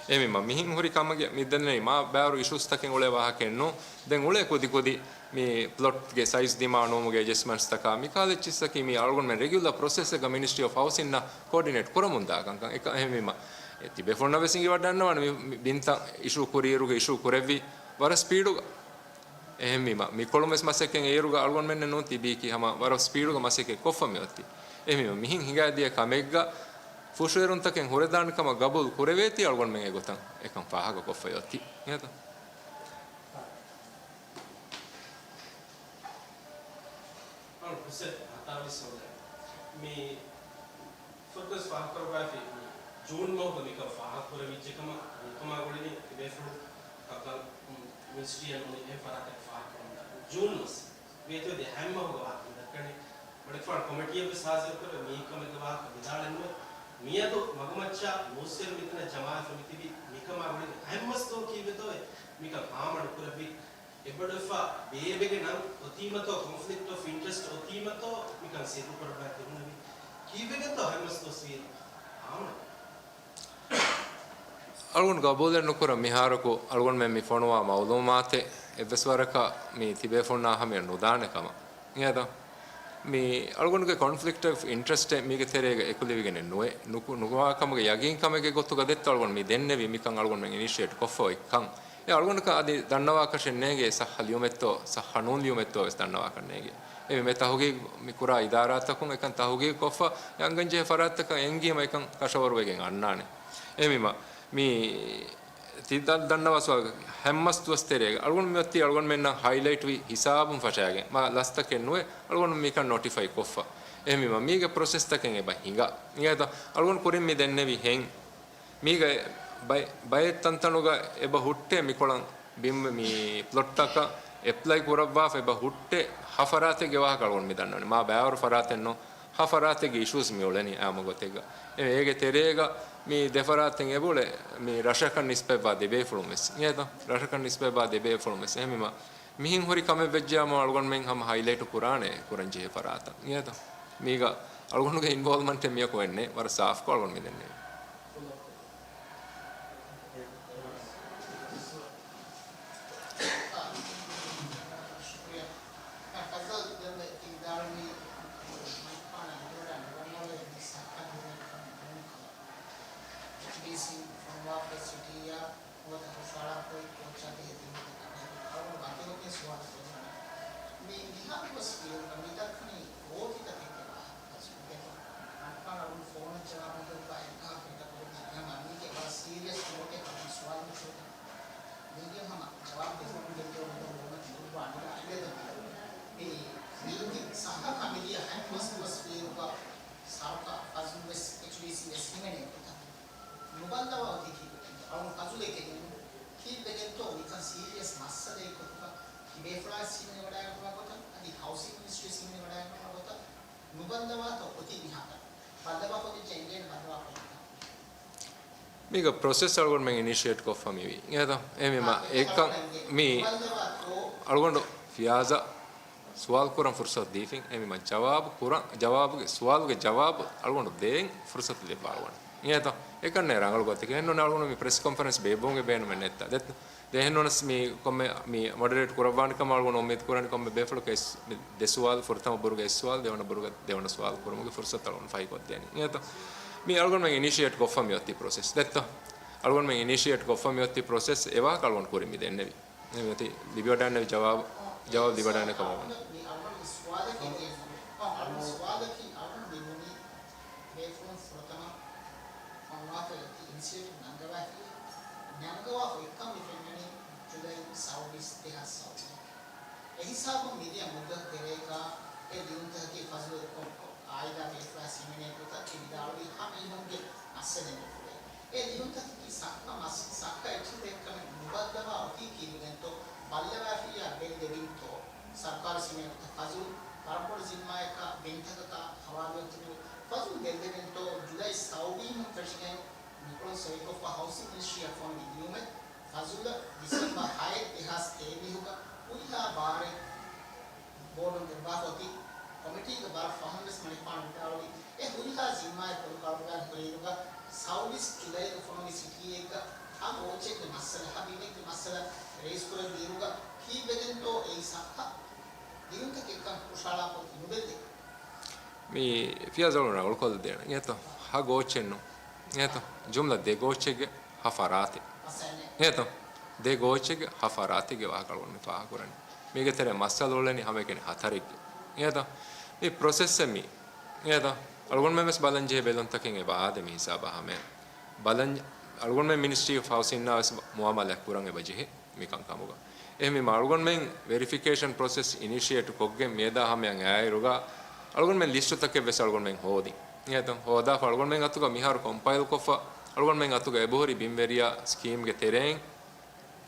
އެހެންވީމަ، މިހެން ހުރި ކަމެއް މި ދެންނެވީ މާ ބާރު އިޝޫސްތަކެއް އުޅޭ ވާހަކައެއްނޫ. ދެން އުޅޭ ކުދި ކުދި މި ޕްލޮޓްގެ ސައިޒް ދިމާ ނުވުމުގެ އެޖަސްޓްމަންޓްސްތަކާ މިކާލެއްޗިއްސަކީ މި އަޅުގަނޑުމެން ރެގިއުލަރ ޕްރޮސެސްއެއްގަ މިނިސްޓްރީ އޮފް ހައުސިންއަށް ކޯޑިނޭޓް ކުރަމުންދާ ކަންކަން. އެކަ-، އެހެންވީމަ، އެ ތިބޭފުޅުންނަށް ވެސް އިނގިވަޑަންނަވާނެ މި، މި ބިންތައް އިޝޫ ކުރިއިރުގެ އިޝޫ ކުރެއްވި ވަރަށް ސްޕީޑުގަ. އެހެންވީމަ، މިކޮޅުން ވެސް މަސައްކަތް އޭރުގަ އަޅުގަނޑުމެންނެއް ނޫން ތިބީކީ ހަމަ ވަރަށް ސްޕީޑުގަ މަސައްކަތް ކޮށްފަ މިއޮތީ. އެހެންވީމަ، މިހެން ހިނގާދިޔަ ކަމެއްގަ ފުށުއެރުންތަކެއް ހުރެދާނެ ކަމަށް ގަބޫލު ކުރެވޭތީ އަޅުގަނޑުމެން އެގޮތަށް އެކަން ފާހަގަ ކޮށްފައި އޮތީ. އެހެންތަ؟ އަޅު ހުސެން ހަތާވީސް ހޯދަ. މި ފުރަތަމަ ފާހަގަކުރައްވާފި މި ޖޫން މަހުގަ މިކަން ފާހަގަކުރެވިއްޖެ ކަމަށް މިކަމާ ގުޅިނީ ތިބޭފުޅުން ކަންކަން މިނިސްޓްރީއަށް ނޫނީ އެހެން ފަރާތެއް ފާހަގަކުރަމުންދާ ޖޫން މަސް ވޭތުވެދިޔަ ހަތް މަހުގަ ވާހަކަ ދައްކަނީ. ބޮޑެތިފާނު ކޮމިޓީއަށްވެސް ހާޒިރުކުރެ މި ކަމެއްގެ ވާހަކަ ވިދާޅެއްނުވެ. މިއަދު މަގުމައްޗާ ނޫސްވެރި މިތަނަށް ޖަމާވެފަ މިތިބީ މިކަމާ ގުޅިގެން ހަތް މަސް ދުވަހު ކީއްވެތޯއޭ މިކަން ހާމަ ނުކުރެއްވީ؟ އެއްބަޑުވެފަ ބޭބެގެ ނަން އޮތީމަތޯ، ކޮންފްލިކްޓް އޮފް އިންޓްރެސްޓް އޮތީމަތޯ މިކަން ސިއްރުކުރައްވާ ތިބުނެވި. ކީއްވެގެންތޯ ހަތް މަސް ދުވަސް ވީ ހާމަ؟ އަޅުގަނޑު ގަބޫލެއް ނުކުރަން މިހާރަކު އަޅުގަނޑުމެން މި ފޮނުވާ މައުލޫމާތެއް އެއްވެސް ވަރަކަށް މި ތިބޭފުޅުންނާ ހަމަޔަށް ނުދާނެ ކަމަށް. އެއާދަ، މި އަޅުގަނޑުގެ ކޮންފްލިކްޓް އޮފް އިންޓްރެސްޓެއް މީގެ ތެރޭގަ އެކުލެވިގެނެއް ނުވޭ. ނުކު-، ނުވާ ކަމުގެ ޔަގީން ކަމެއްގެ ގޮތުގަ ދެއްތޯ އަޅުގަނޑު މި ދެންނެވީ މިކަން އަޅުގަނޑުމެން އިނިޝިއޭޓް ކޮށްފަ އޮތްކަން. އެ އަޅުގަނޑަކަށް އަދި ދަންނަވާކަށެއް ނޭނގެ ސައްހަ ލިޔުމެއްތޯ، ސައްހަ ނޫން ލިޔުމެއްތޯ ވެސް ދަންނަވާކަށް ނޭނގެ. އެ މި ތަހުގީގު މި ކުރާ އިދާރާތަކުން އެކަން ތަހުގީގު ކޮށްފަ އެ އަންގަންޖެހޭ ފަރާތްތަކަށް އެންގީމަ އެކަން ކަށަވަރުވެގެން އަންނާނެ. އެހެންވީމަ، މި ތި ދަ-، ދަންނަވާ ސުވާލު ހަތް މަސް ދުވަސް ތެރޭގަ އަޅުގަނޑު މިއޮތީ އަޅުގަނޑުމެންނަށް ހައިލައިޓްވި ހިސާބުން ފަށާގެން. މާ ލަސްތަކެއް ނުވެ އަޅުގަނޑު މިކަން ނޮޓިފައި ކޮށްފަ. އެހެންވީމަ، މީގެ ޕްރޮސެސްތަކެއް އެބަ ހިނގާ. އިނގޭތަ؟ އަޅުގަނޑު ކުރިން މި ދެންނެވި ހެން. މީގަ ބައެ-، ބައެއް ތަންތަނުގަ އެބަ ހުއްޓޭ މިކޮޅަށް ބިން މި ޕްލޮޓްތަކަށް އެޕްލައި ކުރައްވާފަ އެބަ ހުއްޓޭ ހަ ފަރާތެއްގެ ވާހަކަ އަޅުގަނޑު މި ދަންނަވަނީ. މާ ބައިވަރު ފަރާތެއްނު ހަ ފަރާތެއްގެ އިޝޫސް މި އުޅެނީ އާއްމު ގޮތެއްގަ. އެ-، އޭގެ ތެރޭގަ މި ދެ ފަރާތެއް އެބައުޅޭ މި ރަށަކަށް ނިސްބަތްވާ ދެ ބޭފުޅުން ވެސް. އިނގޭތަ؟ ރަށަކަށް ނިސްބަތްވާ ދެ ބޭފުޅުން ވެސް. އެހެންވީމަ މިހެން ހުރި ކަމެއް ވެއްޖެޔާމު އަޅުގަނޑުމެން ހަމަ ހައިލައިޓް ކުރާނެ ކުރަންޖެހޭ ފަރާތަށް. އިނގޭތަ؟ މީގަ އަޅުގަނޑުގެ އިންވޯލްވްމަންޓެއް މިޔަކު ވެންނެ ވަރަށް ސާފްކޮށް އަޅުގަނޑު މި ދެންނެވި. ޝުކުރިއްޔާ. ފަޒަލް ދެން އިދާރުވީ މައިކްފާނަށް އިދުރަށް ނުވަންނަވައި މި ސައްކަ ދުވަހެއް ކަމަށް ދެން ކަމަށް. އެޗްޑީސީ ފޮނުވާފައި ސިޓީއާ ނުވަތަ ހުށަހަޅާފައި ކޯޗާ ދޭތެރޭ ކަމެއް އަޅުގަނޑު ވަކިވަކިން ސުވާލު ކުރަން. މި މިހާރު ވެސް ބޭރުގަ މި ދައްކަނީ ގޯތިތަކެއްގެ ވާހަކަ ކަސްބުގެ މައިކްފާނަށް އަޅުގަނޑު ފޯނަށް ޖަވާބު ދެއްވާ އެއްގަ ނުބައްލަވާތޯ އޮތީ މިހާތަނަށް؟ ބައްލަވާ ފޮތެއް ޖެންގޭން ބައްލަވާ ފޮތަކަށް. މީގަ ޕްރޮސެސް އަޅުގަނޑުމެން އިނިޝިއޭޓް ކޮށްފަ މިވީ. އެހެން އެހެންވީމަ އެކަން މި އަޅުގަނޑު ފިޔާޒަށް ސުވާލު ކުރަން ފުރުސަތު ދީފިން. އެހެންވީމަ ޖަވާބު ކުރަން، ޖަވާބުގެ، ސުވާލުގެ ޖަވާބު އަޅުގަނޑު ދޭން ފުރުސަތު ލިއްބާ އަޅުގަނޑު. އެހެން އެކަން ރަނގަޅު ގޮތެއް. އެހެންނޫން އަޅުގަނޑު މި ޕްރެސް ކޮންފަރެންސް ބޭއްވުމުގެ ބޭނުމެއް ނެތްތާ. ދެ-، ދެ-، އެހެންނޫނަސް މި ކޮންމެ މި މޮޑަރޭޓް ކުރައްވާނެ ކަމަށް އަޅުގަނޑު އުއްމީދު ކުރަނީ ކޮންމެ ބޭފުޅަކަށް އެސް-، މި ދެ ސުވާލު، ފުރަތަމަ ބުރުގަ އެއް ސުވާލު، ދެވަނަ ބުރުގަ ދެވަނަ ސުވާލު ކުރުމުގެ ފުރުސަތު އަޅުގަނޑު ފަހިކޮށްދޭނީ. އެހެންތޯ؟ މި އަޅުގަނޑުމެން އިނިޝިއޭޓް ކޮށްފަ މި އޮތީ ޕްރޮސެސް. ދެއްތޯ؟ އަޅުގަނޑުމެން އިނިޝިއޭޓް ކޮށްފަ މި އޮތީ ޕްރޮސެސް. އެ ވާހަކަ އަޅުގަނޑު ކުރިން މި ދެންނެވި. އެ މިއޮތީ ލިބިވަޑައިގެންނެވި ޖަވާބު، ޖަވާބު ލިބިވަޑައިގެން ކަމަށް ވަނީ. މި އަޅުގަނޑު ސުވާލަކީ ދިޔަ ނޫން. އަޅުގަނޑު ސުވާލަކީ އަޅުގަނޑު މި ނޫނީ ބޭފުޅުން ފުރަތަމަ ފޮނުވާފައި އޮތީ އިނިޝިއޭޓިވް ނަންގަވާފިޔޭ. ނަންގަވާފަ އޮތްކަން މި ފެންނަނީ ޖުލައި ސައުވީސް ދެހާސް ސައުވީސް. އެހިސާބުން މިދިޔަ މުއްދަތު ތެރޭގަ އެ ލިޔުންތަކަކީ ފަޒުލު އެކޮށް އާއިލާގެ އިފްރާ ސިމިނޭ ގޮތަށް ތި ވިދާޅުވި ހަމަ އިހުންގެ މައްސަލައެއް ނުފުޅޭ. އެ ލިޔުންތަކަކީ ސައްހަ މަސް-، ސައްހަ އެއްޗެއް ދެއްކަމެއް ނުބައްލަވާ އޮތީ ކީއްވެގެންތޯ؟ ބައްލަވާފިއްޔާ ބެއްލެވިންތޯ؟ ސަރުކާރު ސިމޭ ގޮތަށް ފަޒުލު ވަރަށް ބޮޑު ޒިންމާއަކާ ބިންތަކަކާ ހަވާލުވެއްޖެ. ފަޒުލު ބެއްލެވިންތޯ؟ ޖުލައި ސައުވީހުން ފެށިގެން ނިކުޅުން ސޮއިކޮށްފަ ހައުސިން މިނިސްޓްރީއަށް ފޮނުވި ލިޔުމެއް. ފަޒުލަށް ޑިސެމްބަރު ހައެއް ދެހާސް ތޭވީހުގަ ހުރިހާ ބާރެއް ބޯޑުން ދެއްވާފަ އޮތީ. ކޮމިޓީގެ ބަރަށް ފަހުން ވެސް މަނިކުފާނު ވިދާޅުވީ، އެ ހުރިހާ ޒިންމާއެއް ކުރުކަޅުގައި ހުރިއިރުގަ ސައުވީސް ޖުލައިގަ ފޮނުވި ސިޓީއެއްގަ ހަ ގޯއްޗެއްގެ މައްސަލަ، ހަ ބިމެއްގެ މައްސަލަ ރޭސް ކުރެއްވި އިރުގަ ކީއްވެގެންތޯ އެއީ ސައްހަ ލިޔުންތަކެއްކަން ހުށަހަޅާފަ އޮތީ ނުބެއްލޭ. މި ފިޔާޒް އަޅުގަނޑު ރަނގަޅުކޮށްލަދޭނަން. އެހެންތޯ؟ ހަ ގޯއްޗެއްނު. އެހެންތޯ؟ ޖުމްލަ ދެ ގޯއްޗެއްގެ ހަ ފަރާތެއް. އެހެންތޯ؟ ދެ ގޯއްޗެއްގެ ހަ ފަރާތެއްގެ ވާހަކަ އަޅުގަނޑު މި ފާހަގަކުރަނީ. މީގެ ތެރޭ މައްސަލަ އުޅެނީ ހަމައެކަނި ހަތަރެއްގެ. އެހެންތޯ؟ މި ޕްރޮސެސްއެއް މީ. އެހެންތޯ؟ އަޅުގަނޑުމެން ވެސް ބަލަން ޖެހޭ ބެލުންތަކެއް އެބަ އާދޭ މި ހިސާބާ ހަމައަށް. ބަލަން، އަޅުގަނޑުމެން މިނިސްޓްރީ އޮފް ހައުސިންއާ ވެސް މުއާމަލާތް ކުރަން އެބަ ޖެހޭ. މިކަންކަމުގަ. އެހެންވީމަ، އަޅުގަނޑުމެން ވެރިފިކޭޝަން ޕްރޮސެސް އިނިޝިއޭޓް ކޮށްގެން މިއަދާ ހަމަޔަށް އައިއިރުގަ، އަޅުގަނޑުމެން ލިސްޓުތަކެއް ވެސް އަޅުގަނޑުމެން ހޯދިން. އެހެންތޯ؟ ހޯދާފަ އަޅުގަނޑުމެން އަތުގަ މިހާރު ކޮމްޕައިލް ކޮށްފަ، އަޅުގަނޑުމެން އަތުގަ އެބަހުރި ބިންވެރިޔާ ސްކީމްގެ ތެރެއިން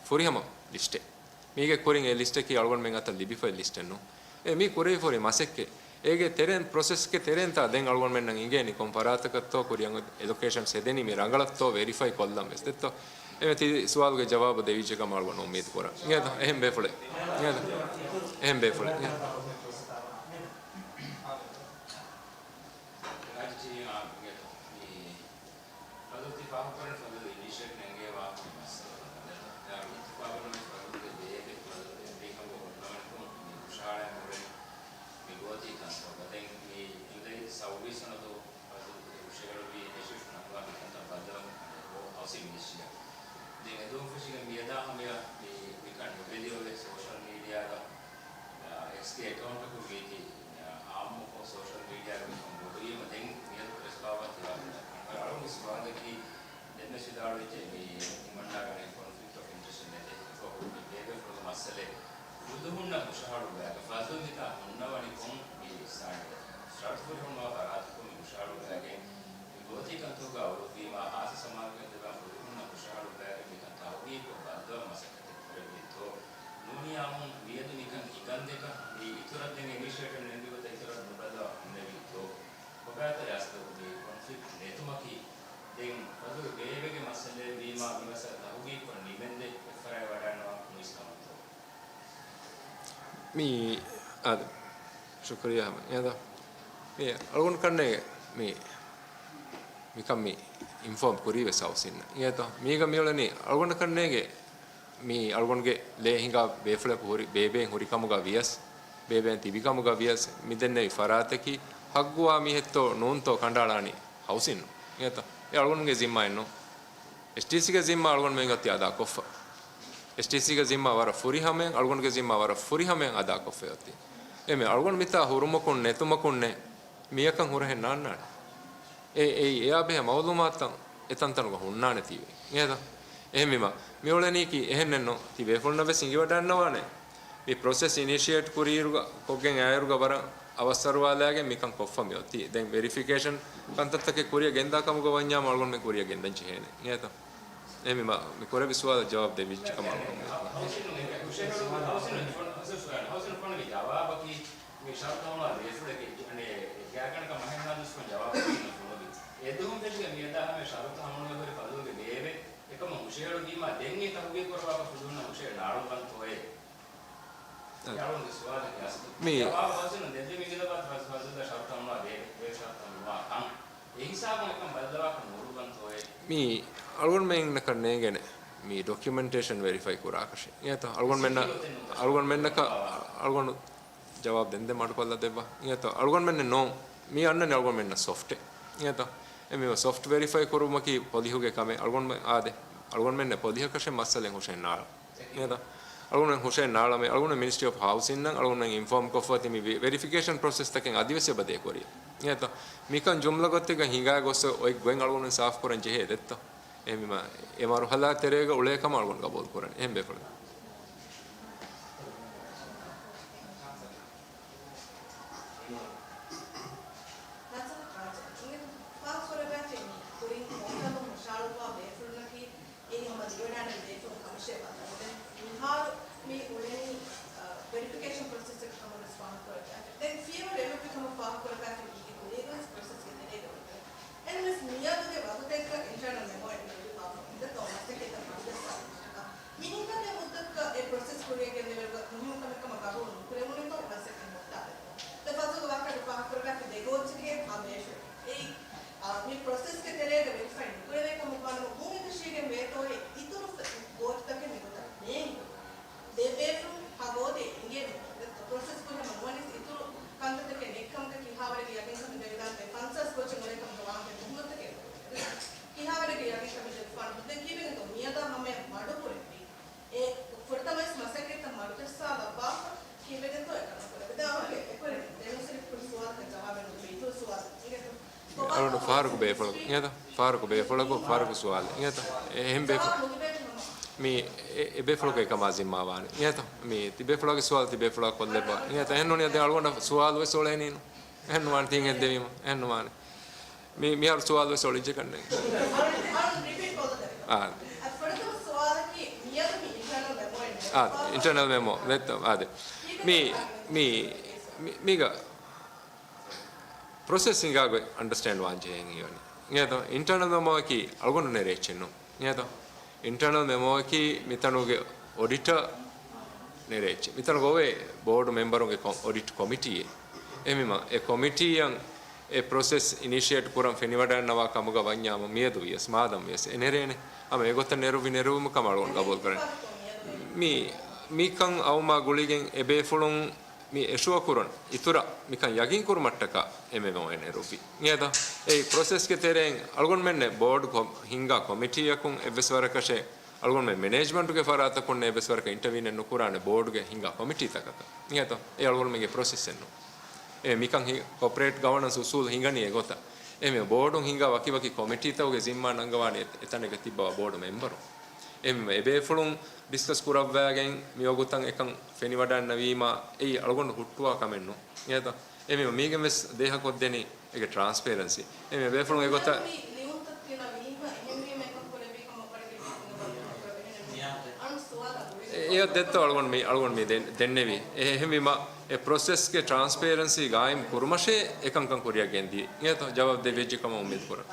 ފުރިހަމަ ލިސްޓެއް. މީގެ ކުރިން އެ ލިސްޓަކީ އަޅުގަނޑުމެން އަތަށް ލިބިފައި ލިސްޓެއް ނޫން. އެ މީ ކުރެވިފަ ހުރި މަސައްކަތް. އޭގެ ތެރެއިން ޕްރޮސެސްގެ ތެރެއިންތާ ދެން އަޅުގަނޑުމެންނަށް އިނގޭނީ ކޮން ފަރާތަކަށްތޯ ކުރިއަށް އެލޮކޭޝަންސް ހެދެނީ މި ރަނގަޅަށްތޯ ވެރިފައި ކޮށްލަން ވެސް. ދެއްތޯ؟ އެމެ ތި ސުވާލުގެ ޖަވާބު ދެވިއްޖެ ކަމަށް އަޅުގަނޑު އުއްމީދު ކުރަން. އެހެން ބޭފުޅެއް. އެހެން ބޭފުޅެއް. ރާއްޖެ ޓީވީ އާ، މި ފަޒުލު ތި ފާހަގަކުރަނީ ފަޒުލު އިނިޝިއޭޓް ނެންގޭ ވާހަކަ މައްސަލަ ކަން. އެ، އިތުފާގުން ވެސް ފަޒުލުގެ ބޭބެ ފަޒުލު އެމްޑީ ކަމުގަ ހުންނަވަނިކޮށް މި ހުށަހަޅަން ހުރެން މި ގޯތީ ކަންތައް. ދެން މި އިނގޭ ސައުވީސް ވަނަ ދުވަހު ފަޒުލު ހުށަހެޅުއްވި އިނިޝިއޭޓް ނަންގަވާ މިކަންތައް ބައްލަވަން ހައުސިން މިނިސްޓްރީއަށް. ދެން އެދުވަހު ފެށިގެން މިއަދާ ހަމަޔަށް މި، މިކަން ނުބެލިއޮވެ ސޯޝަލް މީޑިއާގަ އެކްސްގެ އެކައުންޓަކުން ވީތީ، އާއްމުކޮށް ސޯޝަލް މީޑިއާގެ މިކަން ބޮޑުވީމަ ދެން މިއަދު ޕްރެސް ބާވަން ތި ވާހަކަ ދައްކަން. އަޅުގަނޑުގެ ސުވާލަކީ، ދެން ވެސް ވިދާޅުވެއްޖެ މި ތިމަންނާގަ ކޮންފްލިކްޓް އޮފް އިންޓްރެސްޓް ނެތޭ. އެކަކު މި ބޭބެފުޅުގެ މައްސަލައެއް ފުލުހުންނަށް ހުށަހަޅުއްވާގެ ފަޒުލް މިތާ ހުންނަވަނިކޮށް މި ސާނި ޝަރުތު ފުރިހަމަވާ ފަރާތަކުން މި ހުށަހަޅުއްވާގެން މި ގޯތީ ކަންތަކުގަ އަވަރުވީމާ ހާއްސަ ސަމާލުކަން ދެއްވާ ފުލުހުންނަށް ހުށަހަޅުއްވާގެން މިކަން ތަހުގީގުކޮށް ބައްލަވަން މަސައްކަތެއް ކުރެއްވިއްތޯ؟ ނޫނީ އާއްމުން މިއަދު މިކަން ހިގަންދެކަ މި އިތުރަށް ދެން އިނިޝިއޭޓިވް ނެންގި ގޮތަށް އިތުރަށް ނުބައްލަވާ ހުންނެވީތޯ؟ ކޮބާތޯ އަސްލު މި ކޮންފްލިކްޓް ނެތުމަކީ؟ ދެން ފަޒުލު ބޭބެގެ މައްސަލައެއް ވީމާ މި މައްސަލަ ތަހުގީގުކޮށް ނިމެންދެ އެއްފަރާތް ވަޑާންނަވާން ނުއިސްކަމަށްތޯ؟ މި، އާދެ، ޝުކުރިއްޔާ ހަމަ. އެހެންތޯ؟ މި އަޅުގަނޑު ކަންނޭގެ މި، މިކަން މި އިންފޯމް ކުރީ ވެސް ހައުސިންނަށް. އެހެންތޯ؟ މީގަ މިއުޅެނީ އަޅުގަނޑު ކަންނޭގެ މި އަޅުގަނޑުގެ ލޭ ހިނގާ ބޭފުޅަކު ހުރި، ބޭބެއިން ހުރި ކަމުގަ ވިޔަސް، ބޭބެއިން ތިބި ކަމުގަ ވިޔަސް، މި ދެންނެވި ފަރާތަކީ ހައްގުވާ މީހެއްތޯ ނޫންތޯ ކަނޑައަޅާނީ ހައުސިން. އެހެންތޯ؟ އެ އަޅުގަނޑުގެ ޒިންމާއެއް ނޫން. އެސްޓީސީގެ ޒިންމާ އަޅުގަނޑުމެން އޮތީ އަދާކޮށްފަ. އެސްޓީސީގެ ޒިންމާ ވަރަށް ފުރިހަމައިން، އަޅުގަނޑުގެ ޒިންމާ ވަރަށް ފުރިހަމައިން އަދާކޮށްފައި އޮތީ. އެމެ އަޅުގަނޑު މިތާ ހުރުމަކުން ނެތުމަކުންނޭ މިޔަކަން ހުރަހެއް ނާންނާނެ. އެ، އެއީ އެއާ ބެހޭ މައުލޫމާތުތައް އެތަންތަނުގަ ހުންނާނެތީވެ. އެހެންތޯ؟ އެހެންވީމަ، މިއުޅެނީކީ އެހެންނެއްނު. ތި ބޭފުޅުންނަށް ވެސް އިނގިވަޑައިންނަވާނެ. މި ޕްރޮސެސް އިނިޝިއޭޓް ކުރިއިރުގަ، ކޮށްގެން އައިއިރުގަ ވަރަށް އަވަސްއަރުވާލާގެން މިކަން ކޮށްފަ މިއޮތީ. ދެން ވެރިފިކޭޝަން ކަންތައްތަކެއް ކުރިއަށް ގެންދާ ކަމުގަ ވަންޏާމަ އަޅުގަނޑުމެން ކުރިއަށް ގެންދަން ޖެހޭނެ. އެހެންތޯ؟ އެހެންވީމަ، މި ކުރެއްވި ސުވާލަށް ޖަވާބު ދެވިއްޖެ ކަމަށް އަޅުގަނޑުމެން ހައުސިން، ހައުސިން، ހައުސިން ފޮނުވި ޖަވާބަކީ މި ޝަރުތު ހަމަ ބޭފުޅެއްގެ އަނެއް އަޅުގަނޑުގެ ސުވާލަކީ އަސްލު މި ޖަވާބު ހަޒުނު ދެއްވި މިގިލަބާތު ހަޒު ހަޒުދަ ޝަރުތަށް ނުވާ ބޭ-، ބޭ ޝަރުތަށް ނުވާ ކަން. އެ ހިސާބުން އެކަން ބައްލަވާކަށް ނުރުއްވަންތޯއޭ؟ މި އަޅުގަނޑުމެންނަކަށް ނޭނގޭނެ މި ޑޮކިއުމެންޓޭޝަން ވެރިފައި ކުރާކަށެއް. އިނގޭތޯ؟ އަޅުގަނޑުމެންނަށް، އަޅުގަނޑުމެންނަކަށް، އަޅުގަނޑު ޖަވާބު ދެން ދެން މަޑުކޮށްލަ ދެއްވާ. އިނގޭތޯ؟ އަޅުގަނޑުމެންނެއް ނޯ. މި އަންނަނީ އަޅުގަނޑުމެންނަށް ސޮފްޓެއް. އިނގޭތޯ؟ އެ މި ސޮފްޓް ވެރިފައި ކުރުމަކީ ޕޮލިހުގެ ކަމެއް. އަޅުގަނޑުމެން އާދެ، އަޅުގަނޑުމެންނެއް ޕޮލިހަކަށެއް މައްސަލައެއް ހުށައެއް ނާޅަ. އިނގޭތޯ؟ އަޅުގަނޑުމެން ހުށައެއް ނާޅަމޭ، އަޅުގަނޑު މިނިސްޓްރީ އޮފް ހައުސިންއަށް އަޅުގަނޑުމެން އިންފޯމް ކޮށްފަ ތި މި ވެ-، ވެރިފިކޭޝަން ޕްރޮސެސްތަކެއް އަދިވެސް އެބަ ދޭ ކުރިއަށް. އިނގޭތޯ؟ މިކަން ޖުމްލަ ގޮތެއްގަ ހިނގާ ގޮސް އޮތް ގޮތް އަޅުގަނޑު ސާފް ކުރަން ޖެހޭ ދެއްތޯ؟ އެހެންވީމަ އެ މަރުހަލާ ތެރޭގަ އުޅޭ ކަމަށް އަޅުގަނޑު ގަބޫލު ކުރަން. އެހެން ބޭފުޅެއް. ނަޒަރު ރާޖަ، އިނގޭތޯ ފާހަގަކުރައްވާފައި މި ކުރިން ހޯޓަލުން ހުށަހަޅުއްވާ ބޭފުޅުންނަކީ އެއީ ހަމަ ދިވެހިރާއްޖޭގެ ބޭފުޅުން ކަމަށޭ ވަދެ. މިހާރު މި އުޅެނީ، އަ، ވެރިފިކޭޝަން ޕްރޮސެސްއެއްގެ ކަމަށް ވެސް ފާހަގަކުރައްވާފަ. ދެން ފިޔަވަޅު އެޅުއްވި ކަމަށް ފާހަގަކުރައްވާފައި މީގެ ކުރީގަ ވެސް ޕްރޮސެސްގެ ތެރޭގަ އޮތް. އެހެންވެސް މިއަދުގެ ވަގުތެއްގަ އިންޓަރނަލް މެމޯއެއް ލިބިފަ އިނދެ ތޯ މަސައްކަތްތައް މަޑުޖައްސާ. މިހިނގާ މުއްދަތަކަށް އެ ޕްރޮސެސް ކުރިއަށް ގެންދެވޭ މުހިންމު ކަމެއް ކަމަށް ގަބޫލު ނުކުރެވުނުތޯ މަސައްކަތް މުއްތާ ދެއްތޯ. ދެ ފަޒުގެ ވާހަކަ ފާހަގަކުރެވޭ ދެ ގޯއްޗެއްގެ ހަ ބޭފުޅެއް. އެއީ، އާ، މި ޕްރޮސެސްގެ ތެރޭގަ ވެރިފައި ނުކުރެވޭ ކަމަށް ވާނަމަ މޫނު އެކަށީގެން ވޭތޯއޭ އިތުރު ފެ-، ގޯއްޗެއްތަކެއް މިގޮތަށް ނޭނގި. ދެ ބޭފުޅުން ހަ ގޯތި އިނގޭ މީހުން ދެ ޕްރޮސެސް ކުރީ ހަމަ ނުވަނީސް އިތުރު ކަންތައްތަކެއް ނެތްކަމަކަށް ކިހާވަރެއްގެ ޔަގީންކަމެއް ދެވިދާނެ ފަންސާސް ގޯއްޗެއް އުޅޭ ކަމުގެ ވާހަކަ މުހުންމުތަކެއް. ކިހާވަރެއްގެ ޔަގީންކަމެއް ދެއްވާނެ ދެން ކީއްވެގެންތޯ މިއަދާ ހަމަޔަށް މަޑުކުރެއްވީ؟ އެ ފުރަތަމަވެސް މަސައްކަތްތައް މަޑުޖައްސާލައްވާފަ ކީއްވެގެންތޯ އެކަން ކުރެވިދާ އަވަގެ އެކުވެރި ދެން ސިރިފް ކުރި ސުވާލަކަށް ޖަވާބެއް ނުދެވި އިތުރު ސުވާލެއް އިނގޭތޯ؟ އަޅުގަނޑު ފާރުގު ބޭފުޅަކު އިނގޭތޯ؟ ފާރުގު ބޭފުޅަކު ފާރުގު ސުވާލެއް އިނގޭތޯ؟ އެހެން ބޭފުޅު މީ އެ، އެ ބޭފުޅަކު އެކަމާ ޒިންމާވާނެ އިނގޭތޯ؟ މީ ތި ބޭފުޅާގެ ސުވާލު ތި ބޭފުޅާ ކޮށްލެއްވާ އިނގޭތޯ؟ އެހެން ނޫނީ ދެން އަޅުގަނޑަށް ސުވާލު ވެސް އުޅޭނީނު. އެހެން ނުވާނެ ތިން އެއް ދެވީމަ. އެހެން ނުވާނެ. މި، މިހާރު ސުވާލު ވެސް އޮޅިއްޖެ ކަންނޭނގެ. އާ. އާ، އިންޓަރނަލް މެމޯ. ދެއްތޯ؟ އާދެ. މި، މި، މި، މީގަ ޕްރޮސެސް ހިނގާ ގޮތް އަންޑަސްޓޭންޑް ވާން ޖެހޭން ހީވަނީ. އިނގޭތޯ؟ އިންޓަރނަލް މެމޯއަކީ އަޅުގަނޑު ނެރޭ އެއްޗެއް ނޫން. އިނގޭތޯ؟ އިންޓަރނަލް މެމޯއަކީ މިތަނުގެ އޮޑިޓަރ ނެރޭ އެއްޗެއް. މިތަނުގަ އޮވޭ ބޯޑު މެމްބަރުންގެ ކޮ-، އޮޑިޓް ކޮމިޓީއެއް. އެހެންވީމަ، އެ ކޮމިޓީއަށް އެ ޕްރޮސެސް އިނިޝިއޭޓް ކުރަން ފެނިވަޑައިންނަވާ ކަމުގަ ވަންޏާމު މިއަދު ވިޔަސް، މާދަމް ވިޔަސް، އެ ނެރޭނެ. ހަމަ އެގޮތަށް ނެރުއްވި ނެރުއްވުމު ކަމަށް އަޅުގަނޑު ގަބޫލު ކުރަން. މި، މިކަން އައުމާ ގުޅިގެން އެ ބޭފުޅުން މި އެޝުއަ ކުރަން އިތުރަށް މިކަން ޔަގީން ކުރުމަށްޓަކާ އެ މެމޯ އެ ނެރުއްވި. އިނގޭތޯ؟ އެ ޕްރޮސެސްގެ ތެރެއިން އަޅުގަނޑުމެންނެއް ބޯޑު ކޮ-، ހިންގާ ކޮމިޓީއަކުން އެއްވެސް ވަރަކަށެއް އަޅުގަނޑުމެން މެނޭޖްމަންޓުގެ ފަރާތަކުން އެއްވެސް ވަރަކަށް އިންޓަވީނެއް ނުކުރާނެ ބޯޑުގެ ހިންގާ ކޮމިޓީތަކަކަށް. އިނގޭތޯ؟ އެ އަޅުގަނޑުމެންގެ ޕްރޮސެސްއެއް ނޫން. އެ މިކަން ހި-، ކޯޕަރޭޓް ގަވަނަންސް އުސޫލު ހިނގަނީ އެގޮތަށް. އެހެންވެ، ބޯޑުން ހިންގާ ވަކިވަކި ކޮމިޓީތަކުގެ ޒިންމާ ނަންގަވާނީ އެ-، އެތަނެއްގަ ތިއްބަވާ ބޯޑު މެމްބަރުން. އެހެންވެ، އެބޭފުޅުން ޑިސްކަސް ކުރައްވާގެން މިވަގުތަށް އެކަން ފެނިވަޑައިންނަވީމާ، އެއީ އަޅުގަނޑު ހުއްޓުވާ ކަމެއް ނޫން. އިނގޭތޯ؟ އެހެންވީމަ، މީގެން ވެސް ދޭހަކޮށްދެނީ އޭގެ ޓްރާންސްޕޭރެންސީ. އެހެންވެ، ބޭފުޅުން އެގޮތަށް އެ، އެއަށް ދެއްތޯ އަޅުގަނޑު މި، އަޅުގަނޑު މި ދެން-، ދެންނެވީ. އެ-، އެހެންވީމަ، އެ ޕްރޮސެސްގެ ޓްރާންސްޕޭރެންސީ ގާއިމް ކުރުމަށޭ އެކަންކަން ކުރިއަށް ގެންދިޔަ. އިނގޭތޯ؟ ޖަވާބު ދެވިއްޖެ ކަމަށް އުއްމީދު ކުރަން.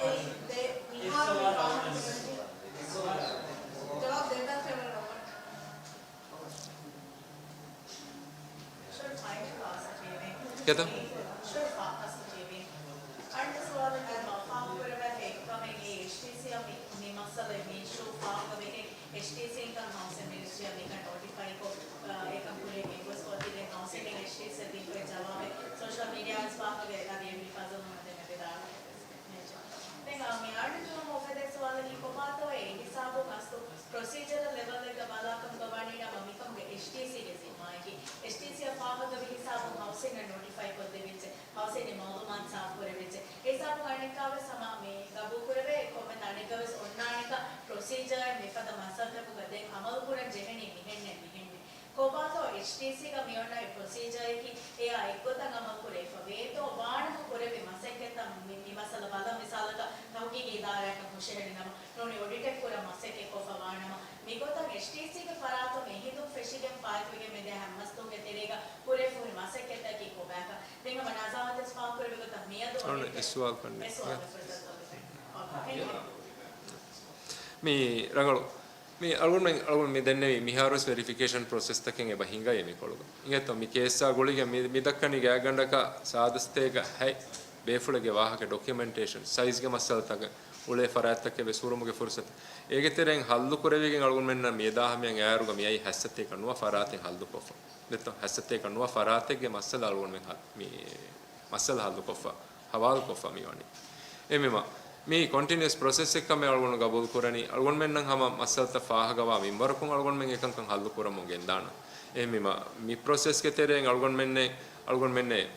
އެއީ ދެ މިހާރު މި ފާހަގަކުރަނީ. ޖަވާބު ދެން ދާތީ އަޅުގަނޑު ރަނގަޅު. ޝޮޓް ފައިނަލް ކާސް ޖެހެވޭ. ކެތަ؟ ޝޮޓް ފާ-، ކާސް ޖެހެވޭ. އަންނަ ސުވާލަކީ މަ-، ފާހަގަކުރެވޭ އެއްކަމެއް އެ އެޗްޑީސީއަށް މި، މި މައްސަލަ މި އިޝޫ ފާހަގަވެގެން އެޗްޑީސީން ކަން ހައުސިން މިނިސްޓްރީއަށް މިކަން ނޯޓިފައިކޮށް، އާ، އެކަން ކުރިއަށް ގެންގޮސްފަ އޮތީ. ދެން ހައުސިން އެޗްޑީސީއަށް ދީފައި ޖަވާބެއް ސޯޝަލް މީޑިއާ ވެސް ފާހަގަވޭ. އަދި އެ މި ފަޒުލް މުހައްމަދު މެދު ދާ ދެން މި އަންނަ ޖުމު އުފެދޭ ސުވާލަކީ ކޮބާތޯ އެ ހިސާބުން އަސްލު ޕްރޮސީޖަރ ލެވަލްއެއްގަ ބަލާކަމުގަ ވަނީ ނަމަ މިކަމުގެ އެޗްޑީސީގެ ޒިންމާއަކީ. އެޗްޑީސީއަށް ފާހަގަވި ހިސާބުން ހައުސިންއަށް ނޯޓިފައި ކޮށްދެވިއްޖެ. ހައުސިންގެ މައުލޫމާތު ސާފުކުރެވިއްޖެ. އެ ހިސާބުން އަނެއްކާވެސް ހަމަ މި ގަބޫލުކުރެވޭ ކޮންމެ ތަނެއްގަވެސް އޮންނާނެކަން ޕްރޮސީޖަރެއް މިފަދަ މަސައްކަތަކުގަ ދެން އަމަލުކުރަން ޖެހެނީ މިހެންނޭ މިހެންނޭ. ކޮބާތޯ އެޗްޑީސީގަ މިއޮންނަ އެ ޕްރޮސީޖަރއަކީ އެއާ އެއްގޮތަށް އަމަލުކުރެވިފަ ވޭތޯ ވާނަމަ ކުރެއްވި މަސައްކަތްތައް މި، މި މައްސަލަ ބަލަން މިސާލަކަށް ތަހުގީގީ އިދާރާއަކަށް ހުށަހެޅި ނަމަ ނޫނީ އޮޑިޓެއް ކުރަން މަސައްކަތް ކޮށްފަ ވާނަމަ މިގޮތަށް އެޗްޑީސީގެ ފަރާތުން އެހިނދުން ފެށިގެން ފާއިތުވެގެން މިދިޔަ ހަތް މަސްދުވަހުގެ ތެރޭގަ ކުރެވިފަ ހުރި މަސައްކަތްތަކީ ކޮބާކަން. ދެން ހަމަ ނަޒާހަތު ވެސް ފާހަގަކުރެއްވި ގޮތަށް މިއަދު އަޅުގަނޑު އޮޑިޓެއް އެއް ސުވާލު ކަންނޭނގެ. އެއް ސުވާލު ފުރުސަތު މި ރަނގަޅު މި އަޅުގަނޑުމެން، އަޅުގަނޑު މި ދެންނެވި މިހާރުވެސް ވެރިފިކޭޝަން ޕްރޮސެސްތަކެއް އެބަ ހިނގައި މިކޮޅުގަ. އިނގޭތޯ، މި ކޭސްއާ ގުޅިގެން މި، މި ދައްކަނީ ގާތްގަނޑަކަށް ސާދަ ސަތޭކަ ހަތް ބޭފުޅެއްގެ ވާހަކަ ޑޮކިއުމެންޓޭޝަން، ސައިޒްގެ މައްސަލަތަކެއް، އުޅޭ ފަރާތްތަކެއް ވެސް ހުރުމުގެ ފުރުސަތު. އޭގެ ތެރެއިން ހައްލު ކުރެވިގެން އަޅުގަނޑުމެންނަށް މިއަދާ ހަމަޔަށް އައިއިރުގަ މިއައީ ހަތް ސަތޭކަ ނުވަ ފަރާތެއް ހައްލުކޮށްފަ. ދެއްތޯ، ހަތް ސަތޭކަ ނުވަ ފަރާތެއްގެ މައްސަލަ އަޅުގަނޑުމެން ހަ-، މި މައްސަލަ ހައްލުކޮށްފަ، ހަވާލުކޮށްފަ މިވަނީ. އެހެންވީމަ، މީ ކޮންޓިނިއުއަސް ޕްރޮސެސްއެއްކަމެއް އަޅުގަނޑު ގަބޫލުކުރަނީ. އަޅުގަނޑުމެންނަށް ހަމަ މައްސަލަތައް ފާހަގަވާ މިންވަރަކުން އަޅުގަނޑުމެން އެކަންކަން ހައްލުކުރަމުން ގެންދާނަން. އެހެންވީމަ، މި ޕްރޮސެސްގެ ތެރެއިން އަޅުގަނޑުމެންނެއް، އަޅުގަނޑުމެންނެއް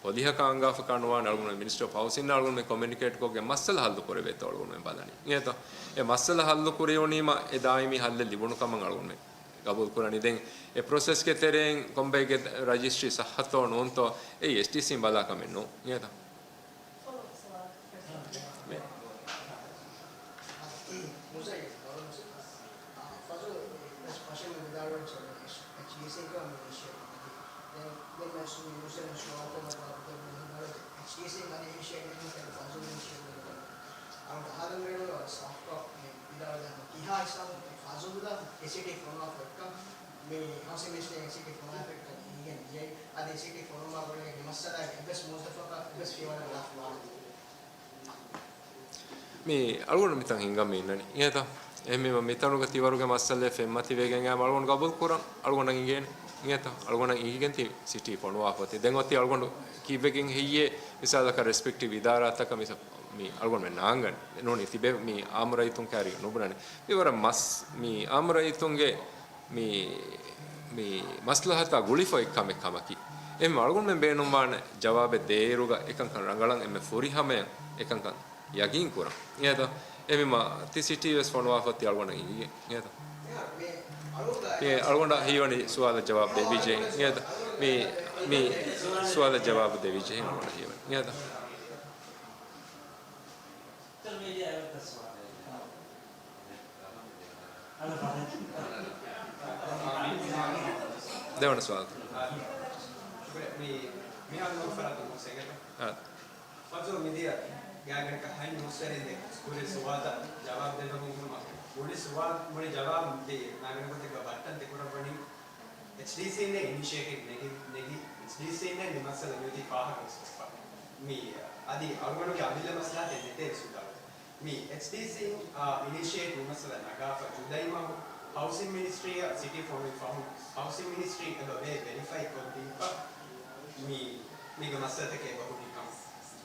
ޕޮލިހަކަށް އަންގާފަކާ ނުވާނެ. އަޅުގަނޑުމެން މިނިސްޓްރީ އޮފް ހައުސިންއާ އަޅުގަނޑުމެން ކޮމިއުނިކޭޓްކޮށްގެން މައްސަލަ ހައްލު ކުރެވޭތޯ އަޅުގަނޑުމެން ބަލަނީ. އިނގޭތޯ؟ އެ މައްސަލަ ހައްލު ކުރެވުނީމަ އެ ދާއިމީ ހައްލެއް ލިބުނު ކަމަށް އަޅުގަނޑުމެން ގަބޫލު ކުރަނީ. ދެން އެ ޕްރޮސެސްގެ ތެރެއިން ކޮންބައެއްގެ ރަޖިސްޓްރީ ސައްހަތޯ ނޫންތޯ އެއީ އެޗްޑީސީން ބަލާ ކަމެއް ނޫން. އިނގޭތަ؟ މި ހައުސިން މިނިސްޓްރީ އެ ސިޓީ ފޮނުވާފަ އެއްކަން މި ހައުސިން މިނިސްޓްރީ އެ ސިޓީ ފޮނުވާފަ އެއްކަން އިނގޭނެ އިޔައީ. އަދި އެ ސިޓީ ފޮނުވުމާ ގުޅިގެން މި މައްސަލައިގެ އެއްވެސް މުވައްޒަފަކަށް އެއްވެސް ފިޔަވަޅެއް ނުލާފަ ވާނެ. މި އަޅުގަނޑު މިތަން ހިނގަން މި އިންނަނީ. އިނގޭތަ؟ އެހެންވީމަ މިތަނުގަ ތިވަރުގެ މައްސަލައެއް ފެންމަތިވެގެން އައިމަ އަޅުގަނޑު ގަބޫލު ކުރަން އަޅުގަނޑަށް އިނގޭނެ. އިނގޭތަ؟ އަޅުގަނޑަށް އިނގިގެން ތި ސިޓީ ފޮނުވާފަ އޮތީ. ދެން އޮތީ އަޅުގަނޑު ކީއްވެގެން ހެއްޔޭ މިސާލަކަށް ރެސްޕެކްޓިވް އިދާރާތަކަށް މި ސަ-، މި އަޅުގަނޑުމެން ނާނގަން ނޫނީ ތިބެ މި އާއްމު ރައްޔިތުން ކައިރި ނުބުނަނީ. މިވަރަށް މަސް-، މި އާއްމު ރައްޔިތުންގެ މި، މި މަސްލަހަތާ ގުޅިފަ އެއްކަމެއް ކަމަކީ. އެހެން އަޅުގަނޑުމެން ބޭނުންވާނެ ޖަވާބެއް ދޭއިރުގަ އެކަންކަން ރަނގަޅަށް އެންމެ ފުރިހަމަޔަށް އެކަންކަން ޔަގީން ކުރަން. އިނގޭތަ؟ އެހެންވީމަ ތި ސިޓީ ވެސް ފޮނުވާފަ އޮތީ އަޅުގަނޑަށް އިނގިގެން. އިނގޭތަ؟ މި އަޅުގަނޑަށް ހީވަނީ ސުވާލަށް ޖަވާބު ދެވިއްޖެ. އިނގޭތަ؟ މި، މި ސުވާލަށް ޖަވާބު ދެވިއްޖެ އަޅުގަނޑަށް ހީވަނީ. އިނގޭތަ؟ ދެވަނަ ސުވާލު. އާ. ފަޒު މިދިޔަ ގާތްގަނޑަކަށް ހަތް ނޫސްވެރިން ދެ ކުރި ސުވާލަށް ޖަވާބު ދެއްވަމުން މުޅި ސުވާލު، މުޅި ޖަވާބު ދޭ ނާގަނޑު ގޮތެއްގަ ބައްޓަން ދެކުރައްވަނީ. އެޗްޑީސީން އިނިޝިއޭޓިވް ނެގި، ނެގި، އެޗްޑީސީން މި މައްސަލަ މިއޮތީ ފާހަގަވެސް ކޮށްފަ. މި އަދި އަޅުގަނޑުގެ އަމިއްލަ މަސްލަހަތެއް ނެތޭ ވެސް ވިދާޅުވެ. މި އެޗްޑީސީން، އާ، އިނިޝިއޭޓް މި މައްސަލަ ނަގާފަ ޖުލައި މަހު ހައުސިން މިނިސްޓްރީއަށް ސިޓީ ފޮނުވި ފަހުން، ހައުސިން މިނިސްޓްރީ އެބަ ވޭ ވެރިފައި ކޮށްދީފަ މި، މީގެ މައްސަލަތަކެއް އެބަ ހުރި ކަމަށް.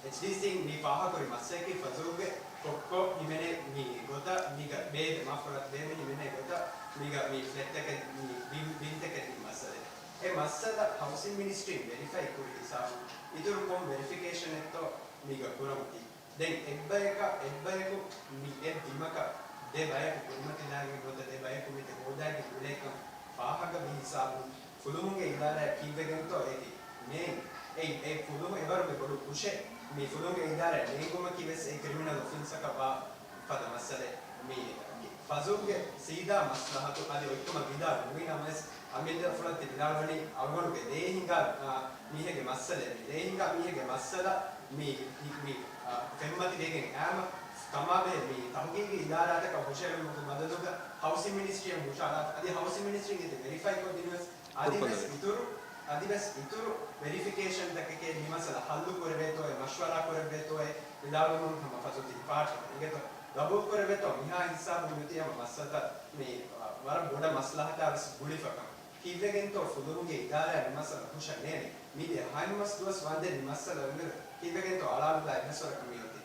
އެޗްޑީސީން މި ފާހަގަކުރި މައްސަލަކީ ފަޒުގެ ކޮއްކޮ ހިމެނޭ މި ގޮތަށް މީގަ ބޭބެ މާފުރަތް ބޭބެ ހިމެނޭ ގޮތަށް މީގަ މި ފްލެޓްތަކެއް މި ބިން، ބިންތަކެއް ދިން މައްސަލަ. އެ މައްސަލަ ހައުސިން މިނިސްޓްރީން ވެރިފައި ކުރި ހިސާބުން އިތުރު ކޮން ވެރިފިކޭޝަނެއްތޯ މީގަ ކުރަމުން ދިން. ދެން އެއްބަޔަކަށް، އެއްބަޔަކު މި އެއް ބިމަކަށް ދެ ބަޔަކު ކުރިމަތިލާގެން ނުވަތަ ދެ ބަޔަކު މިތަ ހޯދާގެން އުޅޭކަން ފާހަގަ ވި ހިސާބުން ފުލުހުންގެ އިދާރާއަށް ކީއްވެގެންތޯ އެދި ނޭން. އެއީ އެ ފުލުހުން އެވަރުގެ ބޮޑު ކުށެއް. މި ފުލުހުންގެ އިދާރާއަށް ނޭނގުމަކީ ވެސް އެ ކްރިމިނަލް އޮފެންސަކަށް ވާ ފަދަ މައްސަލައެއް. މި ފަޒުގެ ސީދާ މަސްލަހަތު އަދި އޮތްކަމަށް ވިދާޅު ނުވި ނަމަވެސް، އަމިއްލަފުޅަށް ތި ވިދާޅުވަނީ އަޅުގަނޑުގެ ދޭހިނގާ، އާ، މީހެއްގެ މައްސަލައެއް. މި ދޭހިނގާ މީހެއްގެ މައްސަލަ މި، މި، މި، އާ، ފެންމަތިވެގެން އައިމަ ކަމާބެހޭ މި ތަހުގީގީ އިދާރާތަކަށް ހުށަހެޅުމުގެ ބަދަލުގަ ހައުސިން މިނިސްޓްރީއަށް ހުށަހަޅާފަ. އަދި ހައުސިން މިނިސްޓްރީން އެތި ވެރިފައި ކޮށްދިނުވެސް އަދިވެސް އިތުރު، އަދިވެސް އިތުރު ވެރިފިކޭޝަންތަކެކޭ މި މައްސަލަ ހައްލު ކުރެވޭތޯއޭ، މަޝްވަރާ ކުރެވޭތޯއޭ ވިދާޅުވުމުން ހަމަ ފަޒު ތި ޕާޓް އިނގޭތޯ؟ ގަބޫލު ކުރެވޭތޯ؟ މިހާ ހިސާބުން މިއޮތީ ހަމަ މައްސަލަތައް މި ވަރަށް ބޮޑަށް މަސްލަހަތާ ވެސް ގުޅިފަކަން. ކީއްވެގެންތޯ ފުލުހުންގެ އިދާރާއަށް މި މައްސަލަ ހުށަށް ނޭނެ؟ މިދިޔަ ހަތް މަސް ދުވަސް ވަންދެން މި މައްސަލަ އޮންނަ ކީއްވެގެންތޯ އަޅާނުލާ އެއްވެސް ވަރަކަށް މިއޮތީ؟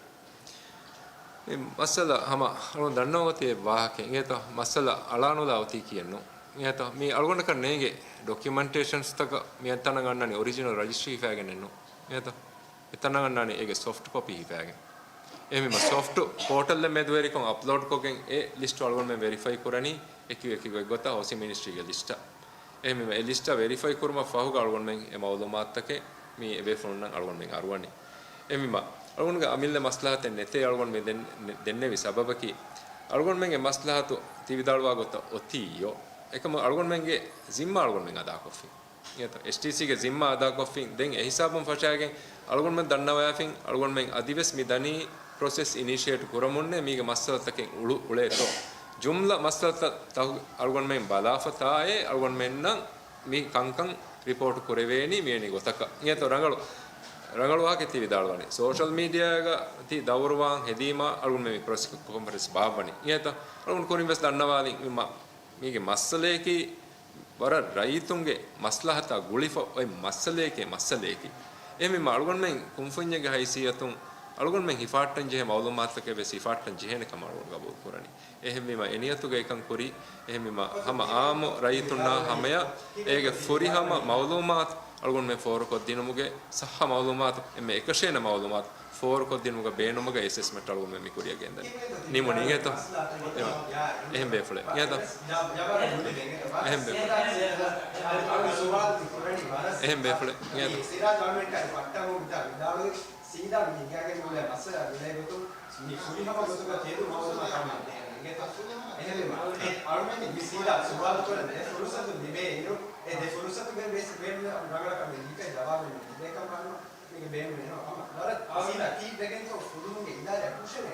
މި މައްސަލަ ހަމަ އަޅުން ދަންނަވަން އޮތީ އެއް ވާހަކައެއް. އިނގޭތޯ؟ މައްސަލަ އަޅާނުލާ އޮތީ ކިޔެއްނު. އިނގޭތޯ؟ މި އަޅުގަނޑަކަށް ނޭނގެ ޑޮކިއުމެންޓޭޝަންސްތަކަށް މި އެތަނަށް އަންނަނީ އޮރިޖިނަލް ރަޖިސްޓްރީ ހިފައިގެންނެއްނު. އިނގޭތޯ؟ އެތަނަށް އަންނާނީ އޭގެ ސޮފްޓް ކޮޕީ ހިފައިގެން. އެހެންވީމަ ސޮފްޓް ޕޯޓަލްއެއް މެދުވެރިކޮށް އަޕްލޯޑްކޮށްގެން އެ ލިސްޓު އަޅުގަނޑުމެން ވެރިފައި ކުރަނީ އެކި އެކި ގޮތްގޮތަށް ހައުސިން މިނިސްޓްރީގެ ލިސްޓަށް. އެހެންވީމަ އެ ލިސްޓަށް ވެރިފައި ކުރުމަށް ފަހުގަ އަޅުގަނޑުމެން އެ މައުލޫމާތުތަކެއް މި އެބޭފުޅުންނަށް އަޅުގަނޑުމެން އަރުވަނީ. އެހެންވީމަ އަޅުގަނޑުގެ އަމިއްލަ މަސްލަހަތެއް ނެތޭ އަޅުގަނޑު މި ދެން-، ދެންނެވި ސަބަބަކީ، އަޅުގަނޑުމެންގެ މަސްލަހަތު ތި ވިދާޅުވާ ގޮތަށް އޮތީ އިއޯ. އެކަމަކު އަޅުގަނޑުމެންގެ ޒިންމާ އަޅުގަނޑުމެން އަދާކޮށްފި. އިނގޭތޯ؟ އެޗްޑީސީގެ ޒިންމާ އަދާކޮށްފިން. ދެން އެހިސާބުން ފަށާގެން އަޅުގަނޑުމެން ދަންނަވަޔާފިން، އަޅުގަނޑުމެން އަދިވެސް މި ދަނީ ޕްރޮސެސް އިނިޝިއޭޓް ކުރަމުންނޭ މީގެ މައްސަލަތަކެއް އުޅު-، އުޅޭތޯ. ޖުމްލަ މައްސަލަތައް ތަހު-، އަޅުގަނޑުމެން ބަލާފަ ތާއޭ އަޅުގަނޑުމެންނަށް މި ކަންކަން ރިޕޯޓު ކުރެވޭނީ މިވެނި ގޮތަކަށް. އިނގޭތޯ ރަނގަޅު، ރަނގަޅު ވާހަކަ ތި ވިދާޅުވަނީ. ސޯޝަލް މީޑިއާގަ ތި ދައުރުވާން ހެދީމާ އަޅުގަނޑުމެން މި ޕްރެސް ކޮންފަރެންސް ބާއްވަނީ. އިނގޭތޯ އަޅުގަނޑު ކުރިން ވެސް ދަންނަވާލިން މި މަ-، މީގެ މައްސަލަޔަކީ ވަރަށް ރައްޔިތުންގެ މަސްލަހަތާ ގުޅިފަ އޮތް މައްސަލަޔެކޭ މައްސަލަޔަކީ. އެހެންވީމަ އަޅުގަނޑުމެން ކުންފުންޏެއްގެ ހައިސިއްޔަތުން އަޅުގަނޑުމެން ހިފާއްޓަން ޖެހޭ މައުލޫމާތުތަކެއް ވެސް ހިފާއްޓަން ޖެހޭނެ ކަމަށް އަޅުގަނޑު ގަބޫލު ކުރަނީ. އެހެންވީމަ އެ ނިޔަތުގަ އެކަން ކުރީ. އެހެންވީމަ ހަމަ އާއްމު ރައްޔިތުންނާ ހަމަޔަށް އޭގެ ފުރިހަމަ މައުލޫމާތު އަޅުގަނޑުމެން ފޯރުކޮށްދިނުމުގެ ސައްހަ މައުލޫމާތު، އެންމެ އެކަށޭނެ މައުލޫމާތު ފޯރުކޮށްދިނުމުގަ ބޭނުމުގަ އެސެސްމަންޓް އަޅުގަނޑުމެން މި ކުރިއަށް ގެންދަނީ. ނިމުނީ އިނގޭތޯ؟ އެހެން ބޭފުޅެއް. އިނގޭތޯ؟ އެހެން ބޭފުޅެއް. އެހެން ބޭފުޅެއް. އިނގޭތޯ؟ ސީދާ މި ހިނގާގެން އުޅޭ މައްސަލަ ގުޅޭ ގޮތުން މި ފުރިހަމަ ގޮތުގަ ތެދު މައުލޫމާތު އަޅުގަނޑު ދޭނެ. އިނގޭތޯ؟ އެހެންވީމަ އަޅުގަނޑު މި ސީދާ ސުވާލު ކުރަން ދެ ފުރުސަތު ލިބޭ އިރު، އެ ދެ ފުރުސަތުގެ ވެސް ބޭނުން ރަނގަޅަށް ކަމެއް ލިބޭ ޖަވާބެއް ނުލިބޭކަން ބާނު މީގެ ބޭނުމެއް ނޯ. ހަމަ ވަރަށް ސީދާ ކީއްވެގެންތޯ ފުލުހުންގެ އިދާރައަށް ހުށަނޭ.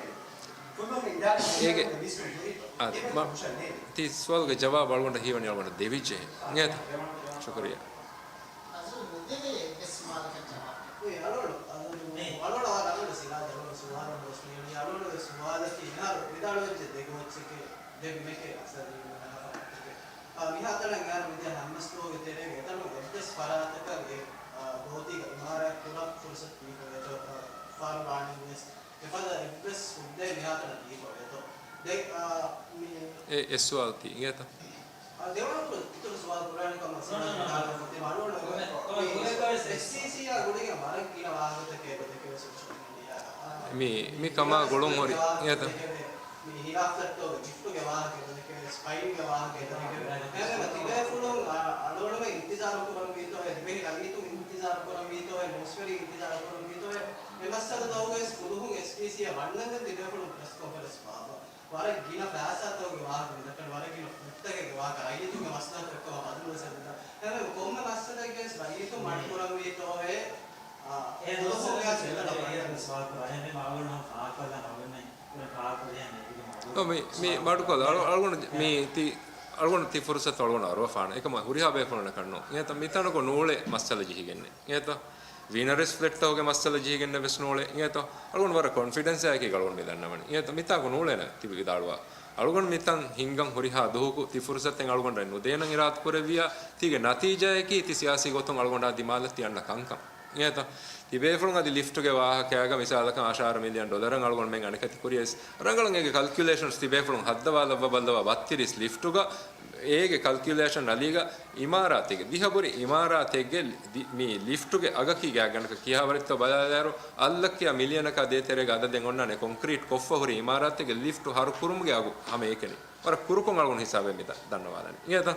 ފުލުހުންގެ އިދާރަ އޭގެ މީހުން ހުރި އާ، އެވެ މަ-، ހުށަނޭ. ތި ސުވާލުގެ ޖަވާބު އަޅުގަނޑަށް ހީވަނީ އަޅުގަނޑަށް ދެވިއްޖެ. އިނގޭތަ؟ ޝުކުރިއްޔާ. އަޒު ނުދެވޭ އެއްވެސް ސުވާލަކަށް ޖަވާބެއް. އޭ، އަޅުގަނޑު، އަޅުގަނޑު، އަޅުގަނޑު ސިރާޖް އަޅުގަނޑު ސުވާލު މުރަސްމީ އަޅުގަނޑު ސުވާލަކީ މިހާރު ވިދާޅުވެއްޖެ ދެ ގޯތްސެކޭ، ދެ ބިމެކޭ އަސަރީ މިހާ ފަރާތެކޭ. އާ، މިހާތަނަށް އަންނަ މިދިޔަ ހަމަސް ދުވަހުގެ ތެރޭގަ އެތަނުން އެއްވެސް ފަރާތަކަށް އެ، އާ، ގޯތީގަ އިމާރާތް ކުރަން ފުރުސަތު ދީފަވޭތޯ، އާ، ފާރު ރާނީ ވެސް އެފަދަ އެއްވެސް ހުއްދައެއް މިހާތަނަށް ދީފަވޭތޯ. ދެ-، އާ، މި-، އެ، އެއް ސުވާލު ތީ އިނގޭތަ؟ އާ، ދެވަނަކު އިތުރު ސުވާލު ކުރާނެ ކަމަށް ސިރާޖް ވިދާޅުވެފަ ތި މަޑުވަން އެސްއީސީއާ ގުޅިގެން ވަރަށް ގިނަ ވާހަކަތަކެއް ދެކެވޭ ސޯޝަލް މީޑިއާ. މި، މި ކަމާ ގުޅުން ހުރި އިނގޭތަ؟ މި ހިލާފް ފްލެޓްތޯގެ ލިފްޓުގެ ވާހަކަ ދެކެވޭ، ސްޕައިންގެ ވާހަކަ ދެކެވޭ. އެހެންވީމަ ތިބޭފުޅުން އަ-، އަޅުގަނޑުމެން އިންތިޒާރު ކުރަންވީތޯ، ދިވެހި ރައްޔިތުން އިންތިޒާރު ކުރަންވީތޯ، ނޫސްވެރިން އިންތިޒާރު ކުރަންވީތޯ، އެ މައްސަލަތަކުގައި ފުލުހުން އެސްޕީސީއާ ވަންނަންދެން ތިބޭފުޅުން ޕްރެސް ކޮންފަރެންސް ބާއްވާ. ވަރަށް ގިނަ ފައިސާތަކުގެ ވާހަކަ މި ދައްކަނީ، ވަރަށް ގިނަ ފުއްޓަކެއްގެ ވާހަކަ ރައްޔިތުންގެ މަސްލަހަތަށް އެއްކަމަށް ބަދަލުވެސް އެދިދާ. އެހެންވެ ކޮންމެ މައްސަލައެއްގައި ވެސް ރައްޔިތުން މަޑުކުރަންވީތޯއޭ، އާ، އެ ދުވަސް ފުލުހުންގެ ސުވާލު ކުރާ އެހެން މި މާގުނަ ފާކޮށްލަން އަޅުގަނޑުމެން މި މަޑުކޮށްލާ، އަޅު-، އަޅުގަނޑު މި ތި-، އަޅުގަނޑު ތި ފުރުސަތު އަޅުގަނޑު އަރުވަފާނެ. އެކަމަށް ހުރިހާ ބޭފުޅުންނަކަށް ނޫން. އިނގޭތަ؟ މިތަނަކު ނޫޅޭ މައްސަލަ ޖެހިގެންނެއް. އިނގޭތަ؟ ވީނަރެސް ފްލެޓްތަކުގެ މައްސަލަ ޖެހިގެންނެއް ވެސް ނޫޅޭ. އިނގޭތަ؟ އަޅުގަނޑު ވަރަށް ކޮންފިޑެންސް އާއެކީ އަޅުގަނޑު މި ދަންނަވަނީ. އިނގޭތަ؟ މިތާކު ނޫޅޭނެ ތި ވިދާޅުވާ. އަޅުގަނޑު މިތަން ހިންގަން ހުރިހާ ދުވަހަކު ތި ފުރުސަތެއް އަޅުގަނޑަށް ނުދޭނަން އިރާދަ ކުރެއްވިޔާ، ތީގެ ނަތީޖާއަކީ ތި ސިޔާސީ ގޮތުން އަޅުގަނޑާ ދިމާލަށް ތި އަންނަ ކަންކަން. އިނގޭތަ؟ ތިބޭފުޅުން އަދި ލިފްޓުގެ ވާހަކައިގަ މިސާލަކަށް އަށާރަ މިލިއަން ޑޮލަރަށް އަޅުގަނޑުމެން އަނެކަތި ކުރިޔަސް، ރަނގަޅަށް އޭގެ ކަލްކިއުލޭޝަންސް ތިބޭފުޅުން ހައްދަވާލައްވާ ބައްލަވާ ބައްތިރީސް ލިފްޓުގަ އޭގެ ކަލްކިއުލޭޝަން އަލީގަ އިމާރާތެއްގެ، ދިހަ ބުރި އިމާރާތެއްގެ ލި-، މި ލިފްޓުގެ އަގަކީ ގާތްގަނޑަކަށް ކިހާވަރެއްތޯ ބަލާލާއިރު، އަށްލައްކަޔާ މިލިއަނަކާ ދޭތެރޭގަ އަދަދެއް އޮންނާނެ ކޮންކްރީޓް ކޮށްފަ ހުރި އިމާރާތެއްގެ ލިފްޓު ހަރު ކުރުމުގެ އަގު ހަމައެކަނި. ވަރަށް ކުރުކޮށް އަޅުގަނޑު ހިސާބެއް މި ދަ-، ދަންނަވާލަނީ. އިނގޭތަ؟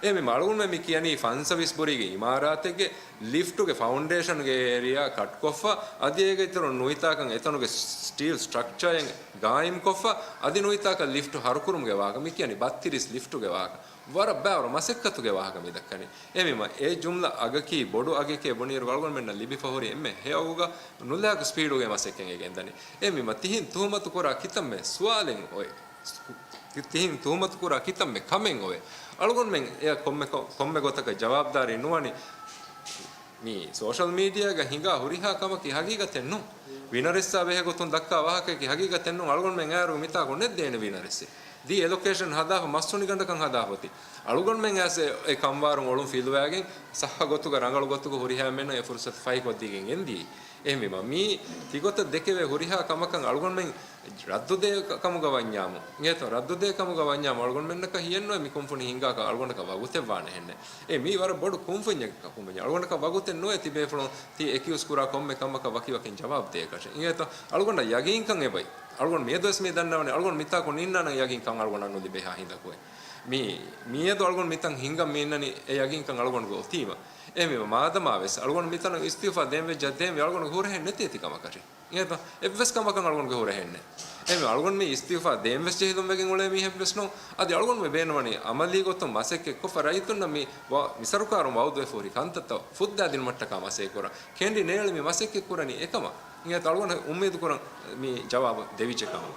އެހެންވީމަ އަޅުގަނޑުމެން މި ކިޔަނީ ފަންސަވީސް ބުރީގެ އިމާރާތެއްގެ ލިފްޓުގެ ފައުންޑޭޝަންގެ އޭރިއާ ކަޓްކޮށްފަ، އަދި އޭގެ އިތުރުން ނުވިތާކަށް އެތަނުގެ ސްޓީލް ސްޓްރަކްޗާއެއް ގާއިމްކޮށްފަ، އަދި ނުވިތާކަށް ލިފްޓު ހަރުކުރުމުގެ ވާހަކަ. މި ކިޔަނީ ބައްތިރީސް ލިފްޓުގެ ވާހަކަ. ވަރަށް ބާރު މަސައްކަތުގެ ވާހަކަ މި ދައްކަނީ. އެހެންވީމަ އެ ޖުމްލަ އަގަކީ ބޮޑު އަގެކޭ ބުނިއިރު އަޅުގަނޑުމެންނަށް ލިބިފަ ހުރި އެންމެ ހެޔޮ އަގުގަ ނުލާކު ސްޕީޑުގެ މަސައްކަތް ގެންދަނީ. އެހެންވީމަ ތިހިން ތުހުމަތު ކުރާ ކިތަންމެ ސުވާލެއް އޮތް. ތި-، ތިހިން ތުހުމަތު ކުރާ ކިތަންމެ ކަމެއް އޮވޭ. އަޅުގަނޑުމެން އެ ކޮންމެ ކޮ-، ކޮންމެ ގޮތަކަށް ޖަވާބުދާރީ ނުވަނީ. މި ސޯޝަލް މީޑިއާގަ ހިނގާ ހުރިހާ ކަމަކީ ހަގީގަތެއް ނޫން. ވިނަރެއްސާ ބެހޭ ގޮތުން ދައްކާ ވާހަކައަކީ ހަގީގަތެއް ނޫން. އަޅުގަނޑުމެން އައިއިރު މިތާކު ނެތް ދޭނެ ވިނަރެއްސެއް. ދިޔަ އެ ލޮކޭޝަން ހަދާފަ މައްސުނިގަނޑަކަށް ހަދާފަ އޮތީ. އަޅުގަނޑުމެން އައިސް އެ ކަންވާރުން އޮޅުން ފިލުވާގެން ސައްހަ ގޮތުގަ ރަނގަޅު ގޮތުގަ ހުރިހާ އެންމެންނަށް އެ ފުރުސަތު ފަހިކޮށްދީގެން ގެންދިޔައީ. އެހެންވީމަ މީ ތިގޮތަށް ދެކެވޭ ހުރިހާ ކަމަކަށް އަޅުގަނޑުމެން ރައްދުދޭ ކަ-، ކަމުގަ ވަންޏާމު. އިނގޭތޯ؟ ރައްދުދޭ ކަމުގަ ވަންޏާމު އަޅުގަނޑުމެންނަކަށް ހިޔެއްނުވޭ މި ކުންފުނި ހިނގާކަށް އަޅުގަނޑަކަށް ވަގުތެއް ވާނެހެންނެއް. އޭ މީ ވަރަށް ބޮޑު ކުންފުންޏެއް ކަ-، ކުންފުންޏެއް. އަޅުގަނޑަކަށް ވަގުތެއް ނުވޭ ތިބޭފުޅުން ތި އެކިއުސް ކުރާ ކޮންމެ ކަމަކަށް ވަކިވަކިން ޖަވާބު ދޭކަށެއް. އިނގޭތޯ؟ އަޅުގަނޑަށް ޔަގީންކަން އެބައި. އަޅުގަނޑު މިއަދުވެސް މި ދަންނަވަނީ އަޅުގަނޑު މިތާކު ނިންނާނަން ޔަގީންކަން އަޅުގަނޑަށް ނުލިބޭހާ ހިނދަކު. މި-، މިއަދު އަޅުގަނޑު މިތަން ހިނގަން މި އިންނަނީ އެ ޔަގީންކަން އަޅުގަނޑުގަ އޮތީމަ. އެހެންވީމަ މާދަމާވެސް އަޅުގަނޑު މިތަނަށް އިސްތިއުފާ ދޭން ވެއްޖެ ދޭންވީ އަޅުގަނޑުގެ ހުރަހެއް ނެތޭ ތި ކަމަކަށެއް. އިނގޭތޯ؟ އެއްވެސް ކަމަކަށް އަޅުގަނޑުގެ ހުރަހެއް ނެތް. އެހެންވެ އަޅުގަނޑު މި އިސްތިއުފާ ދޭން ވެސް ޖެހިލުން ވެގެން އުޅޭ މީހެއް ވެސް ނޫން. އަދި އަޅުގަނޑު މި ބޭނުންވަނީ އަމަލީ ގޮތުން މަސައްކަތް ކޮށްފަ ރައްޔިތުންނަށް މި ވަ-، މި ސަރުކާރުން ވައުދުވެފަ ހުރި ކަންތައްތައް ފުއްދާދިނުމަށްޓަކާ މަސައްކަތް ކުރަން. ކެނޑި ނޭޅި މި މަސައްކަތް ކުރަނީ އެކަމަށް. އިނގޭތޯ؟ އަޅުގަނޑު އުއްމީދު ކުރަން މި ޖަވާބު ދެވިއްޖެ ކަމަށް.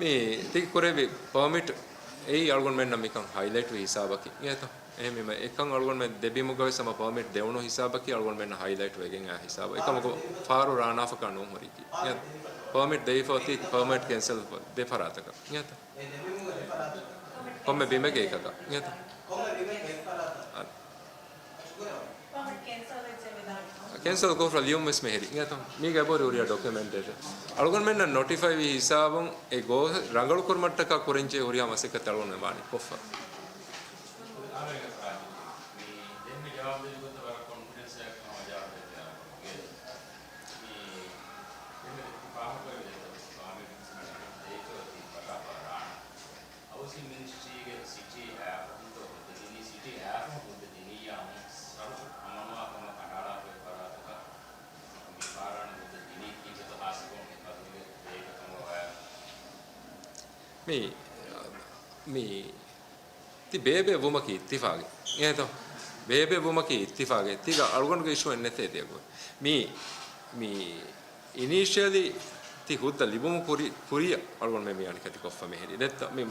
މި ތި ކުރެއްވި ޕާމިޓް އެއީ އަޅުގަނޑުމެންނަށް މިކަން ހައިލައިޓްވި ހިސާބަކީ. އެހެންވީމަ އެކަން އަޅުގަނޑުމެން ދެބިމުގަވެސް ހަމަ ޕާމިޓް ދެވުނު ހިސާބަކީ އަޅުގަނޑުމެންނަށް ހައިލައިޓްވެގެން އާ ހިސާބު. އެކަމަކު ފާރު ރާނާފަކާ ނޫން ހުރީކީ. އެ ޕާމިޓް ދެވިފަ އޮތީ ޕާމިޓް ކެންސަލް ދެ ފަރާތަކަށް. އެ ކޮންމެ ބިމެއްގެ އެކަކަށް. އެ ކެންސަލް ކޮށްފަ ލިޔުން ވެސް މެހެރި. އެތަ؟ މީގެ އެބަހުރި ހުރިހާ ޑޮކިއުމެންޓޭޝަން. އަޅުގަނޑުމެންނަށް ނޮޓިފައިވި ހިސާބުން އެ ގޯސް ރަނގަޅުކުރުމަށްޓަކާ ކުރަންޖެހޭ ހުރިހާ މަސައްކަތް އަޅުގަނޑުމެން ވާނީ ކޮށްފަ. ހައުސިން މިނިސްޓްރީގެ ސިޓީ އާފަހުންތޯ ހުއްދަ ދިނީ، ސިޓީ އާފަހުން ހުއްދަ ދިނިއްޔާ ހުން ސަރުފު އަމަނުވާ ކަމަށް ކަނޑައަޅާފައި ފަރާތަކަށް މި ފާރާނަ ހުއްދަ ދިނީ ކީއްވެތޯ ހާއްސަކޮށް މި ފަދައިން ދޭކަށް ކަމަށް ވާ. މި، މި ތި ބޭބެ ވުމަކީ އިއްތިފާގެއް. އެހެންތޯ؟ ބޭބެ ވުމަކީ އިއްތިފާގެއް. ތީގަ އަޅުގަނޑުގެ އިޝޫއެއް ނެތޭ ދިޔަގޮތް. މި، މި އިނީޝިއަލީ ތި ހުއްދަ ލިބުމު ކުރި، ކުރިއަށް އަޅުގަނޑުމެން މި އަނިކަތި ކޮށްފަ މެހެރި. ދެއްތޯ؟ މި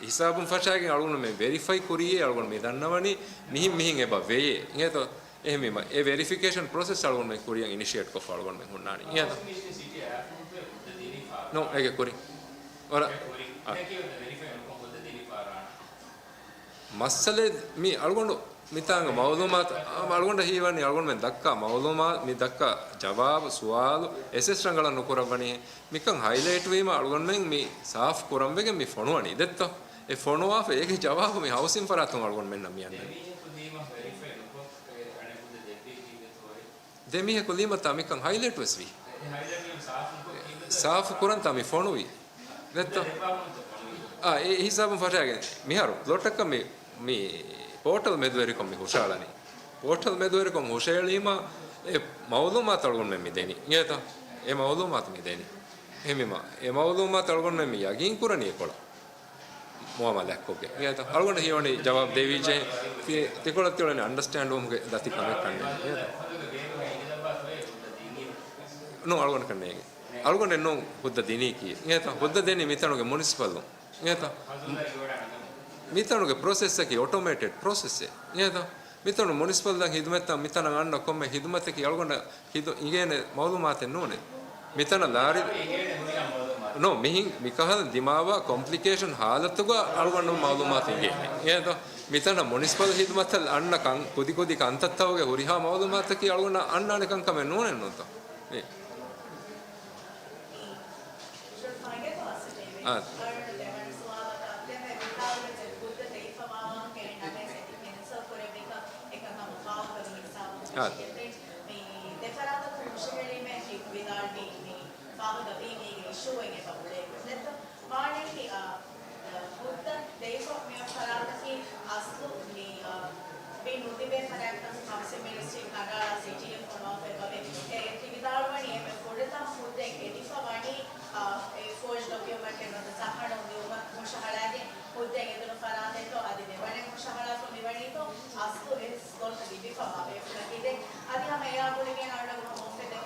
ހިސާބުން ފަށާގެން އަޅުގަނޑުމެން ވެރިފައި ކުރިޔޭ އަޅުގަނޑު މި ދަންނަވަނީ މިހިން މިހިން އެބަ ވެޔޭ. އެހެންތޯ؟ އެހެންވީމަ އެ ވެރިފިކޭޝަން ޕްރޮސެސް އަޅުގަނޑުމެން ކުރިއަށް އިނިޝިއޭޓް ކޮށްފަ އަޅުގަނޑުމެން ހުންނާނީ. އެހެންތޯ؟ ނޯ، އޭގެ ކުރިން. އޮރަ-، އަ. މައްސަލައެއް މި އަޅުގަނޑު މިތާނގަ މައުލޫމާތު، އަ، އަޅުގަނޑަށް ހީވަނީ އަޅުގަނޑުމެން ދައްކާ މައުލޫމާ-، މި ދައްކާ ޖަވާބު، ސުވާލު އެސްއެސް ރަނގަޅަށް ނުކުރައްވަނީ. މިކަން ހައިލައިޓް ވީމަ އަޅުގަނޑުމެން މި ސާފު ކުރަން ވެގެން މި ފޮނުވަނީ. ދެއްތޯ؟ އެ ފޮނުވާފަ އޭގެ ޖަވާބު މި ހައުސިން ފަރާތުން އަޅުގަނޑުމެންނަށް މި އަންނަނީ. ދެ މީހަކު ލީމަތާ މިކަން ހައިލައިޓް ވެސް ވީ. ސާފު ކުރަންތާ މި ފޮނުވީ. ދެއްތޯ؟ އާ، އެ ހިސާބުން ފަށާގެން މިހާރު ޕްލޮޓަކަށް މި، މި ޕޯޓަލް މެދުވެރިކޮށް މި ހުށައަޅަނީ. ޕޯޓަލް މެދުވެރިކޮށް ހުށައެޅީމަ އެ މައުލޫމާތު އަޅުގަނޑުމެން މި ދެނީ. އިނގޭތަ؟ އެ މައުލޫމާތު މި ދެނީ. އެހެންވީމަ އެ މައުލޫމާތު އަޅުގަނޑުމެން މި ޔަގީން ކުރަނީ އެކޮޅަށް. މުއާމަލާތްކޮށްގެން. އިނގޭތަ؟ އަޅުގަނޑަށް ހީވަނީ ޖަވާބު ދެވިއްޖެ. ތި-، ތިކޮޅަށް ތިއުޅެނީ އަންޑަސްޓޭންޑް ވުމުގެ ދަތި ކަމެއް ކަންނޭނގެ. އިނގޭތަ؟ ނޫން، އަޅުގަނޑަކަށް ނޭނގެ. އަޅުގަނޑެއް ނޫން ހުއްދަ ދިނީކީ. އިނގޭތަ؟ ހުއްދަ ދެނީ މިތަނުގެ މުނިސިޕަލުން. އިނގޭތަ؟ މިތަނުގެ ޕްރޮސެސްއަކީ އޮޓޮމޭޓެޑް ޕްރޮސެސްއެއް. އިނގޭތަ؟ މިތަނު މުނިސިޕަލް ދަން ހިދުމަތްތައް މިތަނަށް އަންނަ ކޮންމެ ހިދުމަތަކީ އަޅުގަނޑަށް ހިދު އިނގޭނެ މައުލޫމާތެއް ނޫނޭ. މިތަނަށް ލާރި، ނޯ، މިހިން މިކަހަލަ ދިމާވާ ކޮމްޕްލިކޭޝަން ހާލަތުގަ އަޅުގަނޑު މައުލޫމާތު އިނގޭނެ. އެހެންތޯ؟ މިތަނަށް މުނިސިޕަލް ހިދުމަތަށް އަންނަ ކަން، ކުދިކުދި ކަންތައްތަކުގެ ހުރިހާ މައުލޫމާތަކީ އަޅުގަނޑަށް އަންނާނެ ކަންކަމެއް ނޫނެއްނުތޯ؟ އެ. އާ. އާ. ފާހަގަވީ މީގެ އިޝޫއެއް އެބަ އުޅޭ ގޮތް ނެތްތަ؟ ވާނީކީ، އާ، ހުއްދަ ދެއްވިފަ މިވަން ފަރާތަކީ އަސްލު މި، އާ، މި ނުލިބޭ ފަރާތްތައް ހައުސިން މިނިސްޓްރީ ކަނޑައަޅާ ސިޓީއެއް ފޮނުވާފައި އެބަ ވޭ. އެ ތި ވިދާޅުވަނީ އެންމެ ފުރަތަމަ ހުއްދައެއް އެދިފަ ވަނީ، އާ، އެ ފޯޖް ޑޮކިއުމެންޓެއް ނުވަތަ ތަހަނަ އުނދިއުމަށް ހުށަހަޅާގެން ހުއްދައެއް އެދުނު ފަރާތެއްތޯ އަދި ދެވަނައެއް ހުށަހަޅާފަ މިވަނީތޯ އަސްލު އެ ސްލޮޓް ލިބިފަވާ ބޭފުޅަކީ. ދެން އަދި ހަމަ އެއާ ގުޅިގެން އަޅުގަނޑު ހަމަ އުފެދޭ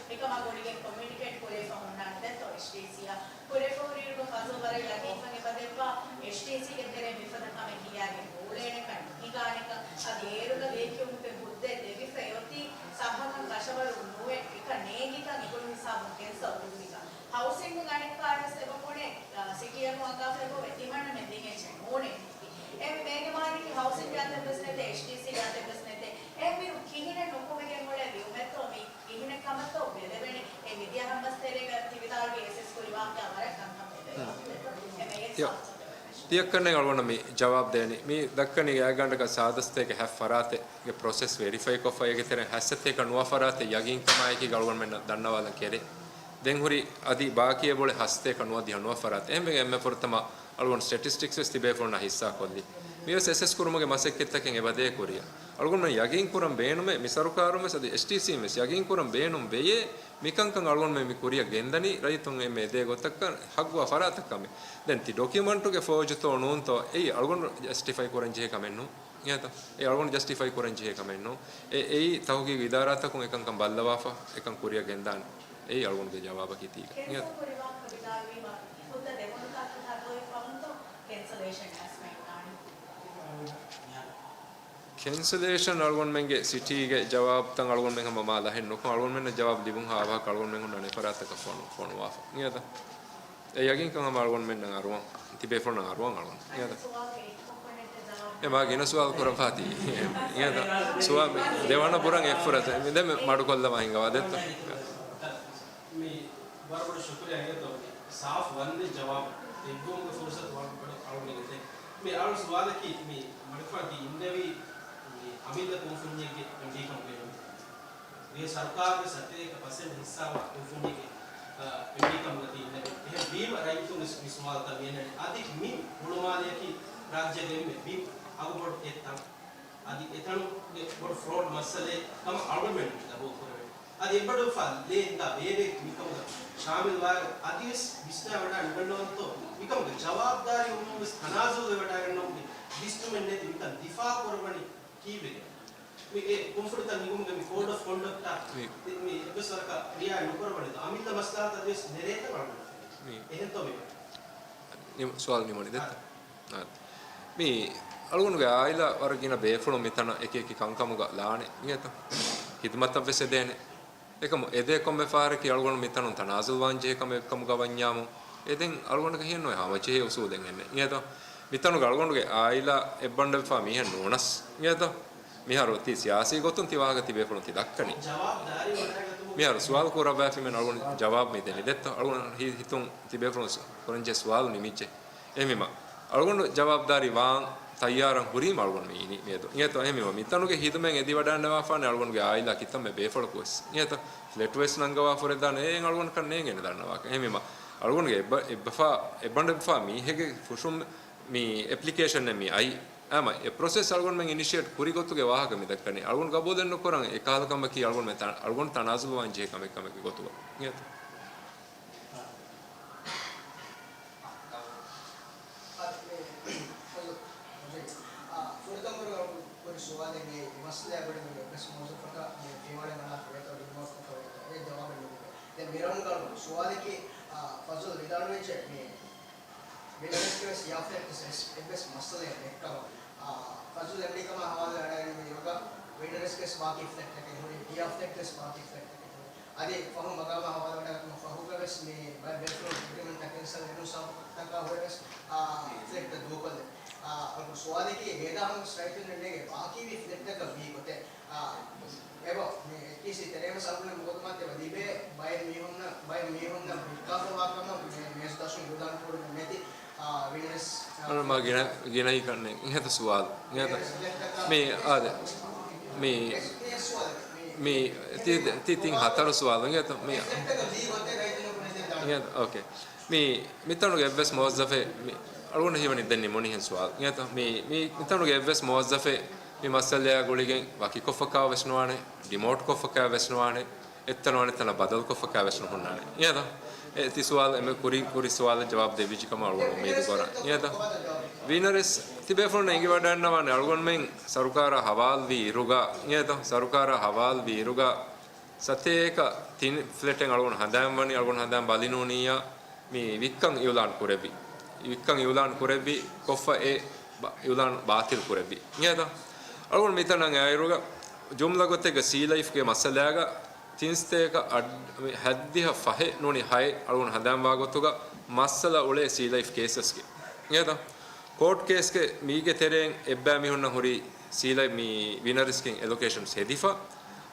މިކަމާ ގުޅިގެން ކޮމިއުނިކޭޓް ކުރެވިފަ ހުންނާނެ ދެއްތޯ އެޗްޑީސީއާ. ކުރެފަ ހުރިއިރުގަ ފަޒުލް ވަރަށް ޔަގީންކަން އެބަދެއްވާ، އެޗްޑީސީގެ ތެރޭ މިފަދަ ކަމެއް ހިނގާގެން ބޯޅޭނެކަން ނުހިނގާނެކަން އަދި އޭރުގަ ލިޔެކިޔުމުގެ ހުއްދަ ދެވިފަ އޮތީ ސައްހަކަން ކަށަވަރު ނުވެ، އެކަން ނޭނގިކަން އެކުޅު ހިސާބުން ކެންސަލް ކުރުމިގަ. ހައުސިންގުން އަނެއްކާވެސް އެބަ ބުނޭ، އާ، ސިޓީއަށް ނުއަންގާފައި ބޯވެ ތިމަންނަމެން ދިން އެއްޗެއް ނޫނޭ. އެހެންވެ މޭގެ މާނައަކީ ހައުސިން ގާތެއްވެސް ނެތޭ، އެޗްޑީސީ ގާތެއްވެސް ނެތޭ. އެހެންވީމަ ކިހިނެއް ނުކުމެގެން އުޅޭ ލިޔުމެއްތޯ މީ؟ ކިހިނެއް ކަމެއްތޯ ބެލެވެނީ؟ އެ މިދިޔަ ހަމަސްތެރޭގަ ތި ވިދާޅުވި އެސްއެސް ކުރި ވާހަކަ ވަރަށް ކަންކަން ބެލެވޭ. ތިޔަ-، ތިޔަ ކަންނޭނގެ އަޅުގަނޑަށް މި ޖަވާބު ދޭނީ. މި ދައްކަނީ ގާތްގަނޑަކަށް ސާދަ ސަތޭކަ ހަ ފަރާތެއްގެ ޕްރޮސެސް ވެރިފައި ކޮށްފަ އޭގެ ތެރެއިން ހަ ސަތޭކަ ނުވަ ފަރާތެއް ޔަގީންކަމާއެކީ އަޅުގަނޑުމެންނަށް ދަންނަވާލަން ކެރޭ. ދެން ހުރި އަދި ބާކީ އެބައުޅޭ ހަ ސަތޭކަ ނުވަ ދިހަ ނުވަ ފަރާތެއް. އެހެންވެގެން އެންމެ ފުރަތަމަ އަޅުގަނޑު ސްޓެޓިސްޓިކްސް ވެސް ތިބޭފުޅުންނާ ހިއްސާ ކޮށްލީ. މިވެސް އެސެސް ކުރުމުގެ މަސައްކަތްތަކެއް އެބަދޭ ކުރިއަށް. އަޅުގަނޑުމެން ޔަގީން ކުރަން ބޭނުމޭ، މި ސަރުކާރުން ވެސް އަދި އެޗްޑީސީން ވެސް ޔަގީން ކުރަން ބޭނުން ވެޔޭ، މިކަންކަން އަޅުގަނޑުމެން މި ކުރިއަށް ގެންދަނީ ރައްޔިތުން އެންމެ އެދޭ ގޮތަކަށް ހައްގުވާ ފަރާތަކަށް ކަމެއް. ދެން ތި ޑޮކިއުމަންޓުގެ ފޯޖުތޯ ނޫންތޯ އެއީ އަޅުގަނޑު ޖަސްޓިފައި ކުރަން ޖެހޭ ކަމެއް ނޫން. އިނގޭތަ؟ އެ އަޅުގަނޑު ޖަސްޓިފައި ކުރަން ޖެހޭ ކަމެއް ނޫން. އެ، އެއީ ތަހުގީގު އިދާރާތަކުން އެކަންކަން ބައްލަވާފަ، އެކަން ކުރިއަށް ގެންދާނެ. އެއީ އަޅުގަނޑުގެ ޖަވާބަކީ ތީގަ. ކެންސަލް ކުރި ވާހަކަ ވިދާޅުވީމަ، ހުއްދަ ދެވުނުތާކީ ހައްގުވެފަ ހުންތޯ ކެންސަލޭޝަން އަސްމައިން ދާނީ؟ ކެންސަލޭޝަން އަޅުގަނޑުމެންގެ ސިޓީގެ ޖަވާބުތައް އަޅުގަނޑުމެން ހަމަ މާ ލަހެއް ނުކޮށް، އަޅުގަނޑުމެންނަށް ޖަވާބު ލިބުން ހާވަހަކަ އަޅުގަނޑުމެން ހުންނަ އަނެއް ފަރާތަކަށް ފޮނު-، ފޮނުވާފަ. އިނގޭތަ؟ އެ ޔަގީންކަން ހަމަ އަޅުގަނޑުމެންނަށް އަރުވަން، ތިބޭފުޅުންނަށް އަރުވަން އަޅުގަނޑު. އިނގޭތަ؟ އެ މާ ގިނަ ސުވާލު ކުރަން ފާތީ. އިނގޭތަ؟ ސުވާލު ދެވަނަ ބުރަން އެއްފުރަތަ. މި ދެން މަޑުކޮށްލަމާ ހިނގަވާ ދެއްތޯ. މި ވަރަށް ބޮޑަށް ޝުކުރިއްޔާ އިނގޭތޯ މި ސާފު ވަންދެން ޖަވާބު ދެއްވުމުގެ ފުރުސަތު ވަރަށް ބޮޑަށް އަޅުގަނޑު ދެއްތޭ. މި އަޅު ސުވާލަކީ މި މަޑުކުރާ ތި އިންނެވި މި އަމިއްލަ ކުންފުންޏެއްގެ އެމްޑީ ކަމުގެ މި ސަރުކާރުގެ ސަތޭކަ ޕަސެންޓް ހިއްސާވާ ކުންފުންޏެއްގެ، އާ، އެމްޑީ ކަމުގަ ތި އިންނެވި. އެހެން ވީމަ ރައްޔިތުން މި ސުވާލުތައް މި އެންނަނީ. އަދި މި ހުޅުމާލެއަކީ ރާއްޖޭގެ އެންމެ ބިން އަގުބޮޑު އެއް ތަން. އަދި އެތަނުގެ ބޮޑު ފްރޯޑް މައްސަލައެއް ކަމަށް އަޅުގަނޑުމެން ގަބޫލު ކުރެވޭ. އަދި އެއްބަނޑު ފާ ލޭ ހިނގާ ބޭބެ މިކަމުގަ ޝާމިލް ވާއިރު އަދިވެސް ވިސްނާވަޑާ ނުގަންނަވަންތޯ މިކަމުގެ ޖަވާބުދާރީ ވުމުން ވެސް ތަނާޒުލް ވެވަޑާގަންނަވަމުން ވިސްނުމެއް ނެތި މިކަން ދިފާ ކުރައްވަނީ ކީއްވެގެން؟ މި އެ ކުންފުނިތައް ނިމުމުގެ މި ކޯޑް އޮފް ކޮންޑަކްޓާ މި، މި އެއްވެސް ވަރަކަށް ރިއާ ނުކުރައްވަނީ އަމިއްލަ މަސްލަހަތަށް އަދިވެސް ނެރޭތަން އަޅުގަނޑު މި އެހެންތޯ މި ސުވާލު ނިމުނީ ދެއްތަ؟ އާ. މި އަޅުގަނޑުގެ އާއިލާ ވަރަށް ގިނަ ބޭފުޅުން މިތަނަށް އެކި އެކި ކަންކަމުގަ ލާނެ އިނގޭތަ؟ ހިދުމަތަށް ވެސް އެދޭނެ. އެކަމު އެދޭ ކޮންމެ ފަހަރަކީ އަޅުގަނޑު މިތަނުން ތަނާޒުލް ވާން ޖެހޭ ކަމެއް ކަމުގަ ވަންޏާމު، އެ ދެން އަޅުގަނޑަކަށް ހިޔެއްނުވޭ ހަމަޖެހޭ އުސޫލެއް އެންމެ. އިނގޭތޯ؟ މިތަނުގަ އަޅުގަނޑުގެ އާއިލާ އެއްބަނޑުވެފާ މީހެއް ނޫނަސް. އިނގޭތޯ؟ މިހާރު ތި ސިޔާސީ ގޮތުން ތި ވާހަކަ ތިބޭފުޅުން ތި ދައްކަނީ. މިހާރު ސުވާލު ކުރައްވާފިމެން އަޅުގަނޑު ޖަވާބު މި ދެނީ ދެއްތޯ؟ އަޅުގަނޑު ހި-، ހިތުން ތިބޭފުޅުން ސު-، ކުރަންޖެހޭ ސުވާލު ނިމިއްޖެ. އެހެންވީމަ، އަޅުގަނޑު ޖަވާބުދާރީ ވާން ތައްޔާރަށް ހުރީމަ އަޅުގަނޑު މި އިނީ މިއަދު. އިނގޭތޯ؟ އެހެންވީމަ، މިތަނުގެ ހިދުމަތް އެދިވަޑައިގަންނަވާފާނެ އަޅުގަނޑުގެ އާއިލާ ކިތަންމެ ބޭފުޅަކު ވެސް. އިނގޭތޯ؟ ފްލެޓް ވެސް ނަންގަވާ ފުރެދާނެ. އެއިން އަޅުގަނޑަކަށް ނޭނގޭނެ ދަންނަވާކަށް. އެހެންވީމަ، އަޅުގަނޑުގެ އެއްބަ-، އެއްބަފާ، އެއްބަނޑުވެފާ މީހެއްގެ ފުށުން މި އެޕްލިކޭޝަންއެއް މި އައީ. އާމަ، އެ ޕްރޮސެސް އަޅުގަނޑުމެން އިނިޝިއޭޓް ކުރި ގޮތުގެ ވާހަކަ މި ދައްކަނީ. އަޅުގަނޑު ގަބޫލެއް ނުކުރަން އެ ކަހަލަ ކަމަކީ އަޅުގަނޑުމެން ތަ-، އަޅުގަނޑު ތަނާޒުލް ވާން ޖެހޭ ކަމެއް ކަމެއްގެ ގޮތުގަ. އިނގޭތޯ؟ އާ، މި، އާ، ފުރަތަމަ ކުރި ސުވާލެއް މި މައްސަލައާ ގުޅިގެން އެއްވެސް މުވައްޒަފަކަށް މި ފިޔަވަޅެއް އަޅާފަ ވޭތޯ ރިމޫވް ކޮށްފަ ވޭތޯ އެ ޖަވާބެއް ނުލިބޭ. ދެން މި ރައުންޑް ގަނޑު ސުވާލަކީ، އާ، ފަޒުލް ވިދާޅުވެއްޖެ މި ވިންޑަރަސްގެ ވެސް އެ ފްލެޓް ވެސް އެއްވެސް މައްސަލައެއް ނެތްކަމަށް، އާ، ފަޒުލް އެމްޑީ ކަމާ ހަވާލުވެވަޑައިގެން މި އިރުގަ ވިންޑަރަސްގެ ވެސް ބާކީ ފްލެޓްތަކެއް ހުރި، އެ ފްލެޓް ވެސް ބާކީ ފްލެޓްތަކެއް ހުރި. އަދި ފަހު މަގާމާ ހަވާލުވެވަޑައިގަތުމަށް ފަހުގަ ވެސް މި ބައެއް ބޭފުޅުން އެގްރިމެންޓްތައް ކެންސަލް އެނޫސާ ތަކާ ހުރެ ވެސް، އާ، ފްލެޓްތައް ދޫކޮށްލެ. އާ، އަޅުގަނޑު ސުވާލަކީ އެ ދާހުން ސްޓްރައިކް ދެން ނޭނގެ ބާކީވި ފްލެޓްތަކަށް ވީ ގޮތެއް. އާ، އެބަ، މި އެޗްއީސީ ތެރޭ ވެސް އަޅުގަނޑު މަގުތުމާ ތެބަ ލިބޭ ބައެއް މީހުންނަށް، ބައެއް މީހުންނަށް ވިއްކާފަވާ ކަމަށް މި މޭޒު ދަށުން ގުދާން ކުރުމެއް ނެތި، އާ، ވިންޑަރަސް، އާ، އަޅުގަނޑު މާ ގިނަ، ގިނައީ ކަންނޭނގެ. އިނގޭތަ ސުވާލު؟ އިނގޭތަ؟ މި، އާދެ. މި، އެ، އެ ސުވާލެއް. މި، މި ތި، ތި، ތިން ހަތަރު ސުވާލު. އިނގޭތަ؟ މި، އިނގޭތަ؟ އޯކޭ. މި، މިތަނުގެ އެއްވެސް މުވައްޒަފެއް، މި، އަޅުގަނޑަށް ހީވަނީ ދެން ނިމުނީހެން ސުވާލު. އިނގޭތަ؟ މި، މި، މިތަނުގެ އެއްވެސް މުވައްޒަފެއް މި މައްސަލައާ ގުޅިގެން ވަކިކޮށްފަކާ ވެސް ނުވާނެ، ޑިމޯޓް ކޮށްފަކާ ވެސް ނުވާނެ، އެއްތަނުން އަނެއްތަނަށް ބަދަލުކޮށްފަކާ ވެސް ނުހުންނާނެ. އިނގޭތަ؟ އެ ތި ސުވާލު އެންމެ ކުރިން ކުރި ސުވާލަށް ޖަވާބު ދެއްވިއްޖެ ކަމަށް އަޅުގަނޑު އުއްމީދު ކުރަން. އިނގޭތަ؟ ވިންޑަރަސް ތިބޭފުޅުން އެނގިވަޑައިގަންނަވާނެ އަޅުގަނޑުމެން ސަރުކާރާ ހަވާލުވި އިރުގަ، އިނގޭތަ؟ ސަރުކާރާ ހަވާލުވި އިރުގަ ސަތޭކަ ތިން ފްލެޓެއް އަޅުގަނޑު ހަނދާން ވަނީ، އަޅުގަނޑު ހަނދާން ބަލި ނޫނިއްޔާ މި ވިއްކަން އިއުލާން ކުރެއްވި. ވިއްކަން އިއުލާން ކުރެއްވި ކޮށްފަ އެ ބަ-، އިއުލާން ބާތިލް ކުރެއްވި. އިނގޭތަ؟ އަޅުގަނޑު މިތަނަށް އައިރުގަ ޖުމްލަ ގޮތެއްގަ ސީ ލައިފްގެ މައްސަލާގަ ތިން ސަތޭކަ އަޑް-، މި ހަތްދިހަ ފަހެއް ނޫނީ ހައެއް އަޅުގަނޑު ހަނދާން ވާ ގޮތުގަ މައްސަލަ އުޅޭ ސީ ލައިފް ކޭސަސްގެ. އިނގޭތަ؟ ކޯޓް ކޭސްގެ މީގެ ތެރެއިން އެއްބައި މީހުންނަށް ހުރި ސީލައި މި ވިނަރ ރިސްކިން އެލޮކޭޝަންސް ހެދިފަ،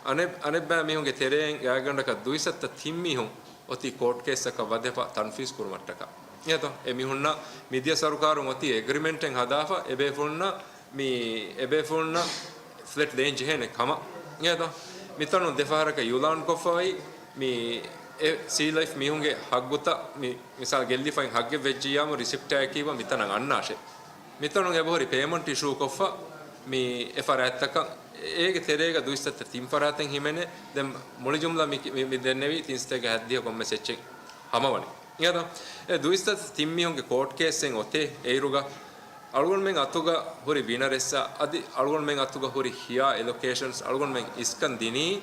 އަނެއް-، އަނެއްބައި މީހުންގެ ތެރެއިން ގާތްގަނޑަކަށް ދުއިސައްތަ ތިން މީހުން އޮތީ ކޯޓް ކޭސްއަކަށް ވަދެފަ ތަންފީޒް ކުރުމަށްޓަކާ. އެހެންތޯ؟ އެ މީހުންނަށް މިދިޔަ ސަރުކާރުން އޮތީ އެގްރިމެންޓެއް ހަދާފަ، އެބޭފުޅުންނަށް މި، އެބޭފުޅުންނަށް ފްލެޓް ދޭން ޖެހޭނެ ކަމަށް. އެހެންތޯ؟ މިތަނުން ދެފަހަރަކަށް އިއުލާން ކޮށްފައި، މި އެ ސީ ލައިފް މީހުންގެ ހައްގުތައް، މި މިސާލް ގެއްލިފައި ހައްގެއް ވެއްޖިއްޔާމު ރިސިޕްޓާއެކީ މިތަނަށް އަންނާށޭ. މިތަނުން އެބަހުރި ޕޭމަންޓް އިޝޫ ކޮށްފަ، މި އެ ފަރާތްތަކަށް އޭގެ ތެރޭގަ ދުއިސައްތަ ތިން ފަރާތެއް ހިމެނޭ. ދެން މުޅި ޖުމްލަ މި، މި، މި ދެންނެވީ ތިން ސަތޭކަ ހަތްދިހަ ކޮންމެސް އެއްޗެއް ހަމަވަނީ. އިނގޭތަ؟ އެ ދުއިސައްތަ ތިން މީހުންގެ ކޯޓް ކޭސްއެއް އޮތޭ އެއިރުގަ އަޅުގަނޑުމެން އަތުގަ ހުރި ވިނަރެއްސާ އަދި އަޅުގަނޑުމެން އަތުގަ ހުރި ހިޔާ އެލޮކޭޝަންސް އަޅުގަނޑުމެން އިސްކަން ދިނީ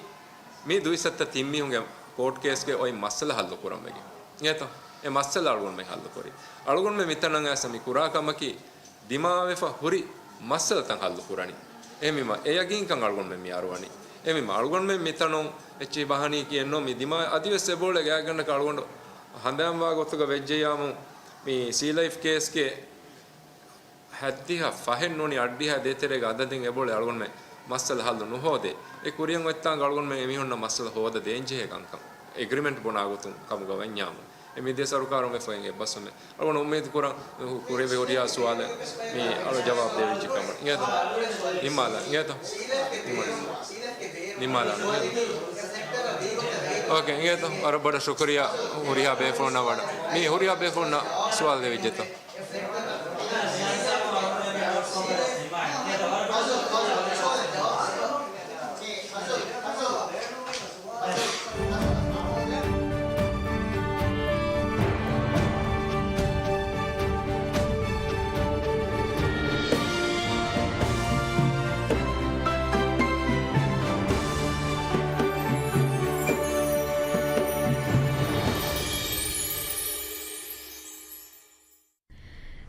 މި ދުއިސައްތަ ތިން މީހުންގެ ކޯޓް ކޭސްގެ އޮތް މައްސަލަ ހައްލު ކުރަން ވެގެން. އިނގޭތަ؟ އެ މައްސަލަ އަޅުގަނޑުމެން ހައްލު ކުރީ. އަޅުގަނޑުމެން މިތަނަށް އައިސް މި ކުރާ ކަމަކީ ދިމާވެފަ ހުރި މައްސަލަތައް ހައްލު ކުރަނީ. އެހެންވީމަ އެ ޔަގީންކަން އަޅުގަނޑުމެން މި އަރުވަނީ. އެހެންވީމަ އަޅުގަނޑުމެން މިތަނުން އެއްޗެހި ބަހަނީ ކިޔެއްނު މި ދިމާ އަދިވެސް އެބައުޅޭ ގާތްގަނޑަކަށް އަޅުގަނޑު ހަނދާންވާ ގޮތުގަ ވެއްޖެއްޔާމު މި ސީ ލައިފް ކޭސްގެ ހަތްދިހަ ފަހެއް ނޫނީ އަށްޑިހަ ދޭތެރޭގެ އަދަދެއް އެބައުޅޭ އަޅުގަނޑުމެން މައްސަލަ ހައްލު ނުހޯދޭ. އެ ކުރިއަށް އޮތްތާނގަ އަޅުގަނޑުމެން އެމީހުންނަށް މައްސަލަ ހޯދަ ދޭންޖެހޭ ކަންކަން އެގްރިމެންޓް ބުނާ ގޮތުން ކަމުގަ ވަންޏާމު. އެ މިދިޔަ ސަރުކާރުން ވެފައި އެއްބަސްވުމެއް. އަޅުގަނޑު އުއްމީދު ކުރަން ކުރެވޭ ހުރިހާ ސުވާލެއް މި އަޅު ޖަވާބު ދެވިއްޖެ ކަމަށް. އިނގޭތަ؟ ނިންމާލާ، އިނގޭތަ؟ ނިންމާލާ. ނިންމާލާ. އޯކޭ، އިނގޭތަ؟ ވަރަށް ބޮޑަށް ޝުކުރިއްޔާ ހުރިހާ ބޭފުޅުންނަށް ވަޑަ. މި ހުރިހާ ބޭފުޅުންނަށް ސުވާލު ދެވިއްޖެތަ؟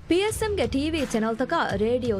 ޕީއެސްއެމްގެ ޓީވީ ޗެނަލްތަކާ ރޭޑިއޯ